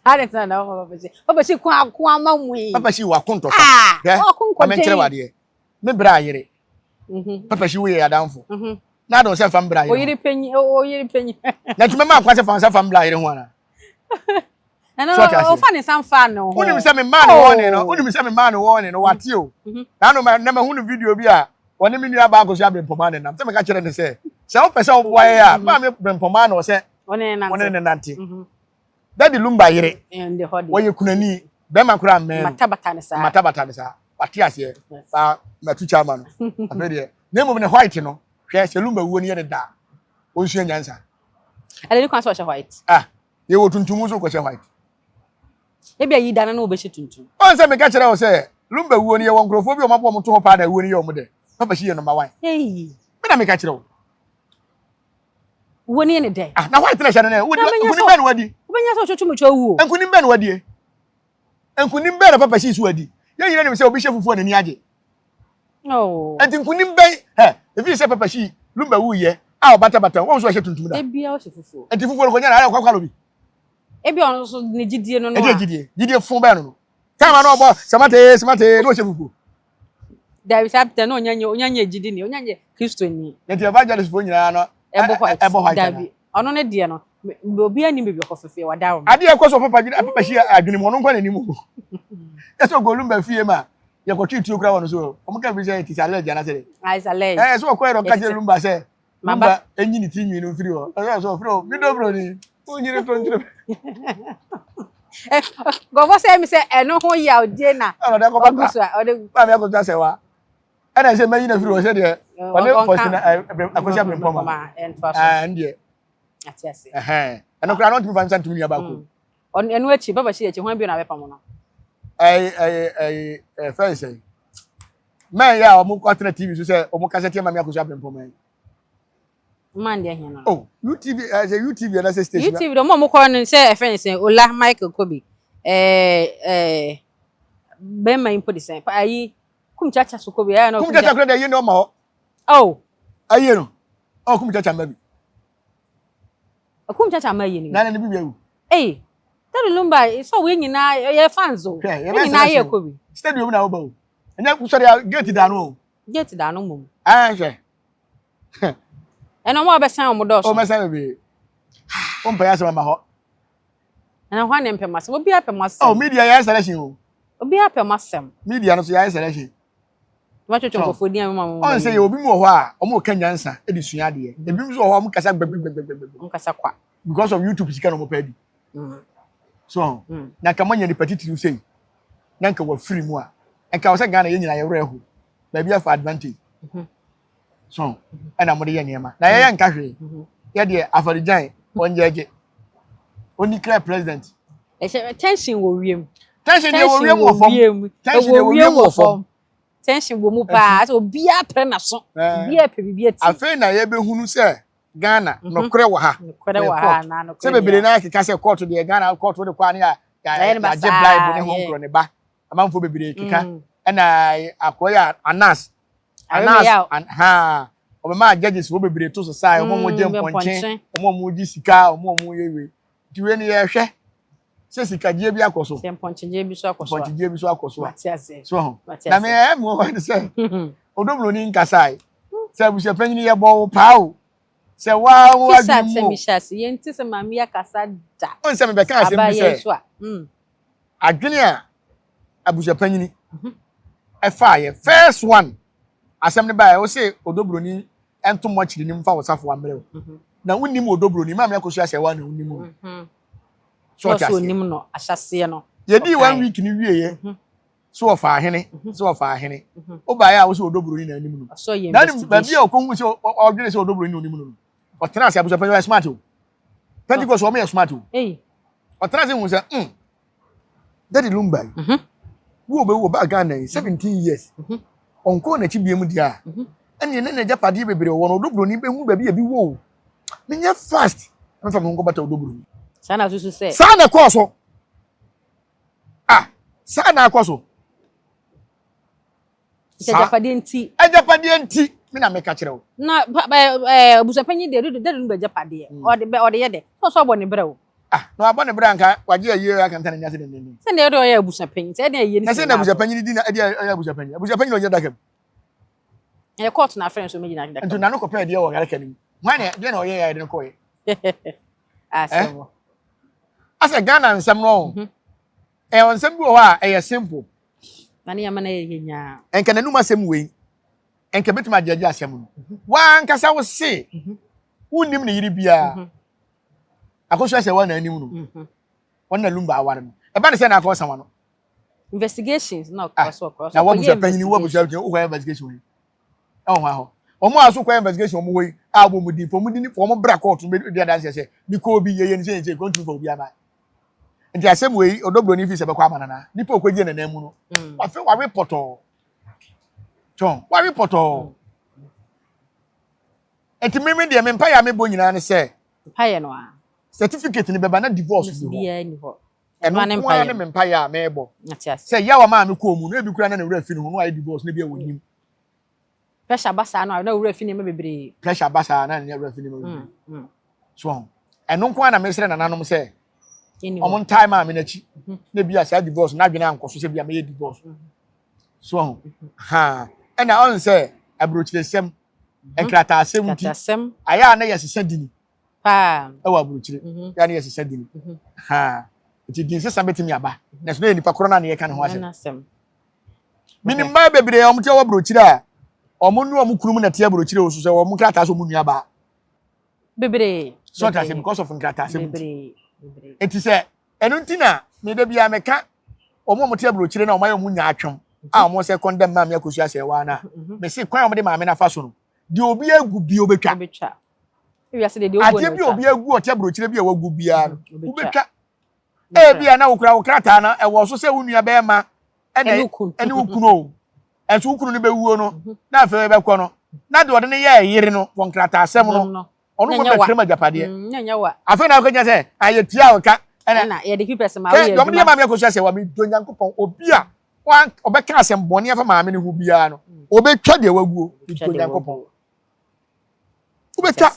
Ade tena na wɔn papa si. Papa si ko ako ama mu yi. Papa si wɔ ako ntɔkwa. Ah, ɔko nkɔdwen. Ame nkyerɛ wadeɛ. Me bra ayere. Mhm. Papa si wo yɛ adamfo. Mhm. Na adon sɛ fam bra ayere. Oyere panyin, oyere panyin. Na tuma ma akwa sɛ fa nsa fam bra ayere ho ana. Na no ɔfa ne nsa mfa ne ho. Wonim sɛ me maa ne wɔne no. Wonim sɛ me maa ne wɔne no wate o. Mhm. Na no na mahu no video bi a wɔne me nua baako so abrempɔmaa ne nam. Sɛ meka kyerɛ ne sɛ sɛ wopɛ sɛ woboa yɛ a maa me brempɔmaa na ɔsɛ wɔne ne nante. Mhm. Daddy Lumba yere wɔyɛ kunani bɛrima koraa mmɛn no. Matabata ne saa. Matabata ne saa. Wate aseɛ. Ba matu kya ama no. Afei deɛ na mmom ne white no hwɛ sɛ Lumba wuo no yɛ ne da. Ɔnsua nyansa. Ɛde ne kwan sɛ ɔhyɛ white. Ah yɛwɔ tuntum nso kɔhyɛ white. Ebi ayi da no na wɔbɛhyɛ tuntum. Ɔn sɛ meka kyerɛ wo sɛ Lumba wuo no yɛwɔ nkurɔfoɔ bi a wɔabɔ wɔn to hɔ paa na wuo no yɛ wɔn dɛ. Papa shi yɛ number one. Hey. Me na meka kyerɛ wo. Wuo no yɛ ne dɛ. Ah, na white na ɛhyɛ no nɛ. Wodi nkunim bɛn na wadi? Wobɛnya sɛ ɔtwetwe mu twɛ wuo. Nkunim bɛn na wadie? Nkunim bɛn na papa shi so adi? Yɛn nyinaa nim sɛ obi hyɛ fufuo a n'ani agye. Oh. Enti nkunim bɛn hɛ efi sɛ papa shi Lumba wuyɛ a ɔbatabata wɔn nso ɔhyɛ tuntum da. Ebia ɔhyɛ fufuo. Enti fufuo no kɔnya na ayɛ ɔkwakwalo bi. Ebia ɔno nso ne gyidie no no a. Ɛdeɛ gyidie gyidie fon bɛn no no. Time a na ɔbɔ samate samate na ɔhyɛ fufuo. Dabi saa pita na onya nye onya nye gyidi ni onya nye Kristo ni. Nti evangelist fo nyinaa no ɛbɔ white ɛbɔ white dabi ɔno ne deɛ no obi anim baabi ɔkɔ fefeɛ wada wɔn. Adeɛ ɛkɔ so papa gyina papa hyia adwene mu ɔno nkwa n'anim o. Ɛsɛ ogolumba fie ma. Yɛkɔtwe tuo koraa wɔ no so. Wɔn ka bi sɛ it is alleged anaasɛ dɛ. Ah, it's alleged. Ɛɛ sɛ ɔkɔɛ na ɔka kyerɛ Lumba sɛ Maba. Lumba enyi ne ti nwi no mfiri hɔ. Ɔsɛ sɛ ɔfiri hɔ mi dɔ broni. Wonyini to nkyerɛ mi. Nkurɔfoɔ sɛ mi sɛ ɛno ho yawdie na Ɛna ɔde akɔba ɔgu so a ɔde. Maame akɔto asɛ wa. Ɛna sɛ mɛyi na firi hɔ sɛ deɛ ɔne Faustina Akwasi Abrempɔma. Ɛntoa so. Ɛɛ ndeɛ. Ate ase. Ɛhɛn. Ɛno koraa no ɔntumi fa nsa ntumi nua baako. Ɔno ɛno akyi Baba Shee akyi hwan bio na abɛpam no? Ɛyi ɛyi ɛyi ɛfɛn sɛ. Mɛn yɛ a wɔn kɔ atena TV so sɛ wɔn kasa tia Maame Akosua Abrempɔma yi. Man deɛ hɛn no. Oh, UTV ɛsɛ UTV ɛna sɛ station. UTV deɛ ɔmo a ɔmo kɔ no sɛ ɛfɛn ne sɛ Ola Michael Kobi ɛɛ ɛɛ bɛrima yi mpo de sɛn ayi Kum Chacha so Kobi ɛyɛ na Kum Chacha kura deɛ yie na ɔma hɔ. Oh. Ayie no. Oh, Kum Chacha mma bi. Kum Chacha mma yie no. Nana ne bi bi awu. Ei, Daddy Lumba, sɛ wɔn nyinaa yɛ fans o. Hwɛ, Yɛn nyinaa yɛ Kobi. Stadium na woba o. Ɛnyɛ sɔre a gate da no o. Gate da no mmom. Ɛɛ hwɛ. Ɛna wɔn a wɔbɛsan wɔn dɔɔso. Wɔn bɛsan bebree. Wɔn mpɛ yɛ asɛm ama hɔ. Ɛna hɔ ne mpɛ mo asɛm. Obiara pɛ mo asɛm. Oh, media yɛ selection o. Obiara pɛ mo asɛm. Media no so yɛ selection. Wɔatwetwe nkurɔfoɔ din a mema mo. Ɔn sɛ yɛ obi mu wɔ hɔ a wɔn ka nyansa de sua adeɛ. Ebi nso wɔ hɔ a wɔn kasa gbɛgbɛgbɛgbɛ. Wɔn kasa kwa. Because of YouTube sika na wɔn pɛ di. So na nka moanya nipa titiriw sei na nka wafiri mu a nka wɔ sɛ Ghana yɛn nyinaa yɛwerɛ ho baabi afa advantage. So ɛna mode yɛ nneɛma na yɛyɛ nka hwee yɛ deɛ afarigyan ɔnyɛgye ɔni clear president. Ɛhyɛ tension wɔ wiem. Tension deɛ wɔ wiem wɔ fam. Tension deɛ wɔ wiem wɔ fam. Tension wɔ mu paa sɛ obiara pere n'aso obiara pɛ biribi ati. Afei na yɛbɛhunu sɛ Ghana nokorɛ wɔ ha. Nokorɛ wɔ ha na nokorɛ sɛ bebree na keka sɛ court deɛ Ghana court wode kɔ a ne yɛagye bribe ne ho nkorɔ ne ba amanfoɔ bebree keka ɛna akoa yi a Anas Anas ha ɔbɛma judges wɔ bebree to so saa wɔn a wɔgye mpɔnkye wɔn a wɔgye sika wɔn a wɔyɛ wei nti wei no yɛhwɛ sɛ sikagyeɛ bi akɔ so sɛ mpɔnkyegyeɛ bi so akɔ so a mpɔnkyegyeɛ bi so akɔ so a mate ase so ho mate na ase me ɛyɛ me wɔ ne sɛ odobroni nkasae sɛ abusuapanyin yɛ bɔ wo paa o sɛ waa wo kisa adwene sɛ mu o mehyɛ ase yɛnti sɛ maame yi akasa da ɔn sɛ mebɛka asɛm aba bi yɛn sɛ so a adwene a abusuapanyin ɛfaeɛ first one asɛm no baeɛ wo se odobroni ɛnto mmɔkyere nim fa wo safoa mmerɛ wo na wonim odobroni maame akosua sɛ wa na wonim no so ɔte aseɛ onim no ahyɛseɛ no yɛdii one week ni wieɛ so ɔfa ahene so ɔfa ahene wobaeɛ a wo sɛ odobroni na anim no na anim baabi a ɔkɔhu sɛ ɔdwene sɛ odobroni na onim no no ɔtena ase abusuapanyin ɔyɛ smart o Pentecost wɔn yɛ smart o ɔtena ase hu sɛ Daddy Lumba yi wo obewu ɔbaa Ghana yi 17 years ɔnkɔɔ n'akyi bie mu deɛ a ɛnneɛ ne n'agyapadeɛ bebree wɔ no odobroni bɛhu baabi a bi wɔ o menyɛ fast mɛfa me ho nkɔbata odobroni saa na susu sɛ saa na ɛkɔɔ so ah saa na akɔ so agyapadeɛ nti agyapadeɛ nti me na meka kyerɛ wo na ɛɛ abusuapanyin deɛ dede dede no bɛ agyapadeɛ ɔde bɛ ɔde yɛ dɛ sɛ ɔsɔ ɔbɔ ne brɛ o ah na wabɔ ne brɛ anka wagye ayie aka nta ne ase dendenden sɛ deɛ ɔde ɔyɛ abusuapanyin sɛ ɛde ayie ne na sɛ na abusuapanyin di na ɛde ɔyɛ abusuapanyin abusuapanyin na ɔgyina daka mu ɛyɛ kɔɔto na afrɛ nso mɛgyina daka nti nano kɔpɛ deɛ wɔ yareka no mu hwan na deɛ na ɔyɛ yɛ de no kɔɛ asɛm wɔ asɛ Ghana nsɛm no ɛyɛ nsɛm bi wɔ hɔ a ɛyɛ simple na ne yɛma no yɛ nyaa nka n'anum asɛm wei nka bɛtumi agyagye asɛm no wankasa wo se wonnim ne yere biara akosua sɛ wɔn na anim no wɔn na Lumba aware no ɛba ne sɛ na akɔ sama no investigations na ɔkɔ so ɔkɔ so na wɔn abusua panyin wɔn abusua panyin wokɔ investigation yi ɛwɔ hɔ ahɔ wɔn a so kɔ investigation wɔn wɔ yi a wɔn mu di wɔn di wɔn bra kɔɔto bɛ di adanseɛ sɛ mi kɔɔ bi yɛ yɛ ne sɛ yɛ sɛ kɔntumi fa obi ama nti asɛm wei ɔdɔbroni fi sɛ bɛkɔ ama nana nipa okɔgye nana mu no wafe wawe pɔtɔɔ tɔn wawe pɔtɔɔ nti mímí deɛ mi mpa yɛ a mi bɔ nyinaa ne sɛ mpaeɛ no a certificate ni bɛba na divorce ni hɔ ɛno nko ara ne me mpa yɛ a mɛbɔ sɛ yawa maa mi kɔɔ mu no ebi kura na ne wura fi ne ho no ayɛ divorce ne bi a wɔ nim pressure ba saa no na wura fi nneɛma bebree pressure ba saa na ne wura fi nneɛma bebree so ho ɛno nko ara na mesrɛ nananom sɛ ɔmo ntae maa me n'akyi na bi a saa divorce n'adwene ankɔ so sɛ bi a mɛyɛ divorce so ho ha ɛna ɔn sɛ aburokyiresɛm nkrataasɛm nti ayɛ a na yɛsesa dini paa ɛwɔ aburokyire yɛ a na yɛsesa dini ha nti din sesa bɛtumi aba na so na yɛ nipa korɔ no a na yɛka ne ho asɛm. Menim mmaa bebree a wɔte wɔ aburokyire a wɔn ne wɔn kunu mu na ɛte aburokyire wɔ so sɛ wɔn nkrataa sɛ wɔn nua baa. Bebree. So ɔte ase because of nkrataa sɛ mu ti. Nti sɛ ɛno nti na me da biara meka wɔn a wɔte aburokyire na wɔn ayɛ wɔn nya atwam a wɔn sɛ kɔndɛm maame akosua sɛ ɛwaa no a mese kwan a wɔde maame no afa so no deɛ obi agu bi obetwa. Adeɛ bi a obi agu ɔte aburokyire bi a wagu biara no wobetwa. Ebia na wokura wo krataa no ɛwɔ so sɛ wo nua bɛrima ɛna ɛne wo kunu o ɛnso wo kunu no bɛwuo no mhm. na afei bɛkɔ no na deɛ ɔde no yɛ yere no wɔ nkrataasɛm no ɔno mo bɛtwerɛ mu agyapadeɛ mm, afei na akɔgyina sɛ ayɛ tia ɔka ɛna yɛde pipɛs ma woyɛ adwuma deɛ maame akɔsua sɛ wa medɔ nyankopɔn obi a ɔbɛka asɛm bɔne afa maame no ho biara no mm. ɔbɛtwa deɛ waguo medɔ nyankopɔn wobɛtwa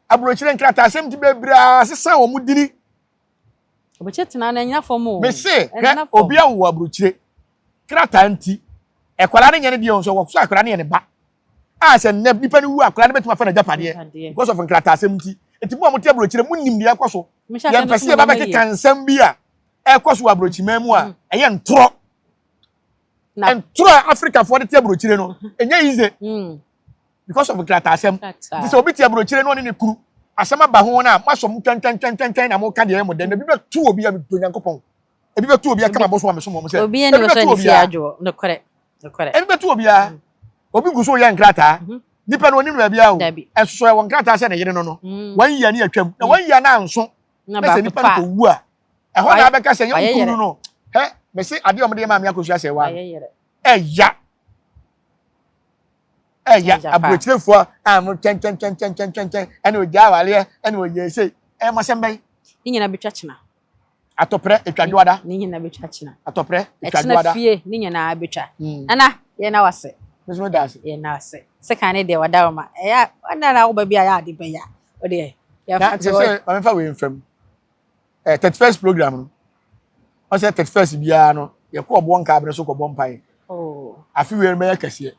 aburokyerɛ nkrataasɛm nti bebree asesa wɔn dini. Aburokyire tena na ɛnyina fam o. Mese hwɛ obi awo aburokyire krataa nti akwadaa no nyɛ ne deɛ nso wɔ so akwadaa no yɛ ne ba a sɛ nnɛ nipa no wu akwadaa no bɛtumi afa n'agyapadeɛ because of nkrataasɛm nti nti mo a mote aburokyire mo nim deɛ ɛkɔ so yɛn pɛ sɛ yɛba bɛkeka nsɛm bi a ɛkɔ so wɔ aburokyiman mu a mm. ɛyɛ ntorɔ ntorɔ a Afrikafoɔ de te aburokyire no ɛnyɛ easy. Mm. because of nkrataasɛm nti sɛ obi te aburokyire na ɔne ne kunu asɛm aba ho no a moasɔ mo twɛntwɛntwɛntwɛn na moka deɛ ɛyɛ mo dɛ na ebi bɛto obi a medɔ Nyankopɔn ebi bɛto obi aka mabosom a mesom wɔn sɛ ebi bɛto obi a ebi bɛto obi a mm. obi gu so yɛ nkrataa mhm. nipa no onim baabi a o ɛsoso ɛwɔ nkrataa sɛ ne yere no no mm. wɔn yia ne atwam na mm. wɔn yia no anso na sɛ nipa no kɔ wu a ɛhɔ na abɛka sɛ yɛn kunu no hɛ mɛsi adeɛ a wɔde yɛ maame akosua sɛ wa ɛya. Ɛya aburokyerefoɔ a mo twɛntwɛntwɛntwɛntwɛntwɛn ɛna ogya awareɛ ɛna oyɛ ese ɛyɛ mo asɛm bɛn. Ne nyinaa betwa kyena. Atɔprɛ etwa dwoada. Ne nyinaa betwa kyena. Atɔprɛ etwa dwoada. Ɛkyena fie ne nyinaa betwa. Mm. Nana yɛn na wase. Mesmo da ase. Yɛn na wase. Sekan ne deɛ wada ma. Ɛyɛ ɔna na woba bi a yɛ ade bɛya. Ɔdeɛ. Na sɛ sɛ maame fa wei mfam. Eh, 31st program no ɔsɛ 31st biara no yɛkɔ ɔboɔ nkaabere so kɔbɔ mpaeɛ oh. afe wei no bɛyɛ kɛseɛ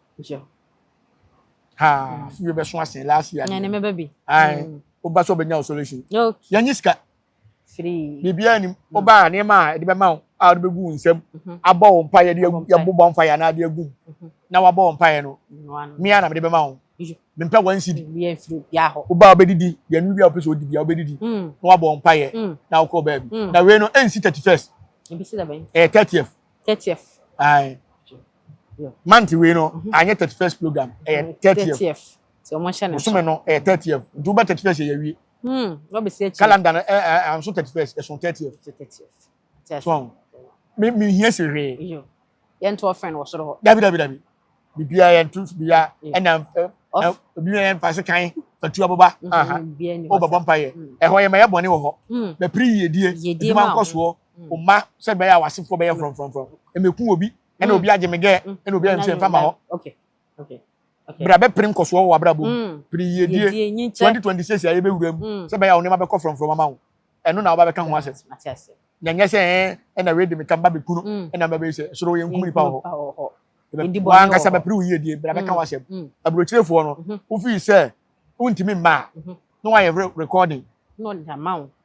ha mm. afe wei bɛso asen last year deɛ mm. woba sɛ ɔbɛnya wo solution yɛnye sika biribiara nim mm. woba a nneɛma a ɛde bɛma wo a wode bɛgu wo nsam mm-hmm. abɔ wo mpaeɛ de yɛbobɔ mpaeɛ anaa de agu mm-hmm. na wabɔ wo mpaeɛ no mea na mede bɛma wo mempɛ one cedi woba a wobɛdidi deɛ no bi a wopɛ sɛ wodi bia wobɛdidi mm. na wabɔ mpaeɛ mm. na wokɔ baabi mm. na wei no ɛnsi 31st ɛyɛ 30th 30th ae month wei no mhm. anyɛ 31st program ɛyɛ 30th bosome no ɛyɛ 30th nti woba 31st yɛ wie calendar no anso 31st ɛso 30th so me mehia si hwee Yɛnto ɔfrɛ no wɔ soro hɔ. Dabi dabi dabi. Biribiara yɛnto biribiara ɛna obi yɛn fa se kan fatu aboba. Wobɛbɔ mpa yɛ. Ɛhɔ yɛ ma yɛ bɔne wɔ hɔ. Bɛpere yiedie, adwuma nkɔsoɔ, ɔma sɛ bɛyɛ a w'asefoɔ bɛyɛ frɔmfrɔmfrɔm. Ɛmɛku obi, ɛna obi agye me gɛ, ɛna obi ayɛ me sɛ mfa ma hɔ. Bra bɛpere nkɔsoɔ wɔ w'abrabɔ mu. Pere yiedie. 2026 a yɛbɛwura mu sɛ bɛyɛ a wo nneɛma bɛkɔ frɔmfrɔm ama wo. Ɛno na woba bɛka ho asɛm. Na nyɛ sɛ ɛɛ ɛna wei de me ka mba bɛku no mm. ɛna mba bɛyɛ sɛ soro yɛ nkum nipa wɔ hɔ wankasa bɛpere wo yiedie bra bɛka mm. w'asɛm mm. aburokyerefoɔ no mm-hmm. wofii sɛ wontumi mma a mm-hmm. na wayɛ recording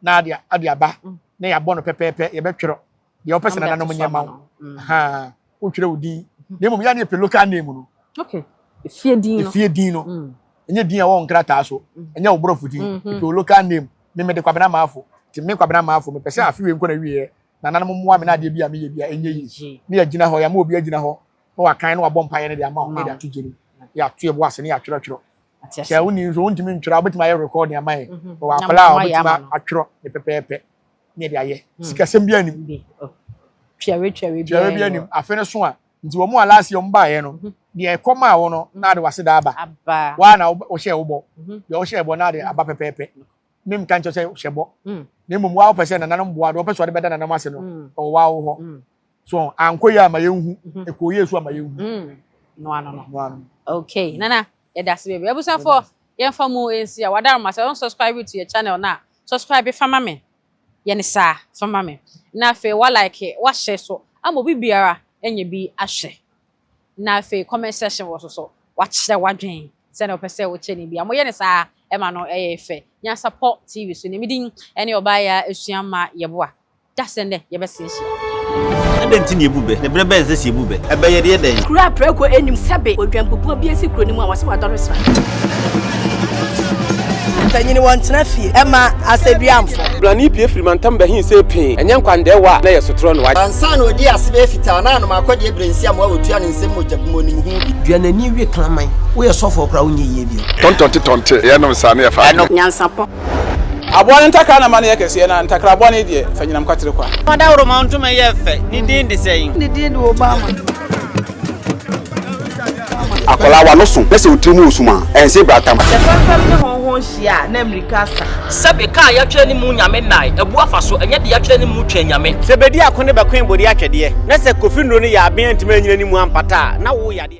na ade ade aba na yɛabɔ no pɛpɛɛpɛ yɛbɛtwerɛ deɛ wopɛ sɛ nananom nyɛ ma wo wotwerɛ wo din mm-hmm. na mmom yɛ ne yɛpɛ local name no efie din no efie din no ɛnyɛ din a ɛwɔ nkrataa so ɛnyɛ wo borɔfo din ɛpɛ wo local name me mede Kwabena Maafo nti me Kwabena Maafo mepɛ sɛ afe wei nkɔ na wieɛ nananom mmoa me na adeɛ bi a meyɛ bi a ɛnyɛ yie ne yɛgyina hɔ yɛama obi agyina hɔ na wakan na wabɔ mpaeɛ no de ama wo na yɛde ato gye no yɛato yɛbo ase ne yɛatwerɛtwerɛ sɛ wonni nso wontumi ntwerɛ a wobɛtumi ayɛ recording ama yɛn mhm. wɔ akwadaa a wobɛtumi atwerɛ ne pɛpɛɛpɛ ne yɛde ayɛ hmm. sikasɛm bi anim twɛre bi anim afe no so a nti wɔn a last year wɔn baeɛ no mhm. deɛ ɛkɔ maa wo no na ade wase da aba waa na wohyɛ wo bɔ mhm. deɛ wohyɛ bɔ na ade aba pɛpɛɛpɛ ne nka nkyɛn sɛ hyɛ bɔ mm. na mmom waa wopɛ sɛ nananom boa deɛ wɔpɛ sɛ wɔde bɛda nananom ase no mm. ɔwɔ waa wo hɔ mm. so ankɔ yie ama yɛnhu mhm. ɛkɔ yie so ama yɛnhu noa no no okay nana yɛda ase bebree abusuafoɔ yɛmfa mu nsi a wadaroma sɛ wɔn subscribe to your channel na subscribe fa ma me Yɛ no saa fa ma me. Na afei wa like, wa share so ama obi biara anya bi ahwɛ. Na afei comment section wɔ so so wakyerɛ w'adwen sɛnea wopɛ sɛ wokyɛ no bia. Moyɛ no saa ɛma no ɛyɛ fɛ. Nyansapɔ TV so ne me din ɛne Ɔbaa Yaa Asua Ma Yɛboa. Dasɛ nnɛ yɛbɛsen ahyia. Adɛn nti na yɛbu bɛ? Na berɛ bɛn na ɛsɛ sɛ yɛbu bɛ? Ɛbɛ yɛde yɛ dɛn? Kuro a prako nnim sɛbe odwanbubuo bi asi kuro no mu a wɔse wadɔre sra. Mpanyini wɔntena fie ɛma asɛduamfo. Blani pue firi mantam bɛhe see pee, ɛnyɛ nkwandɛɛwa a na ɛyɛ sotorɔ na wagye. Ansa na ɔdii ase bɛyɛ fitaa na anom akɔdeɛ berɛ nsi amoa wɔtua ne nsam mogya gu mu ɔnim ho bi. Dua n'ani we kraman. Woyɛ sɔfoɔ koraa wonyɛ yie bio. Tɔntɔnte tɔnte yɛnom saa ne yɛfa adeɛ. Nyansapɔ. Aboa no ntakra na ma no yɛ kɛseɛ, na ntakra bɔne deɛ, fa nyinam kwatere kwa. Ɔdawuroma ntoma yɛ fɛ, ne din de sɛn? Ne din de Obama. Akwadaa w'ano so na sɛ wo tiri mu resum a, ɛnse bratam. Sɛ fɛmfɛm ne hɔnhɔn hyia a, na mmirika asa. Sɛbe kaa yɛatwerɛ ne mu Nyame nnae, abu afa so, ɛnyɛ de yɛatwerɛ ne mu twɛn Nyame. Sɛ bedi ako ne bɛkoe bode atwɛdeɛ, na sɛ Kofi nnuro no yɛ aben antumi anyina ne mu ampata a, na wo yadeɛ.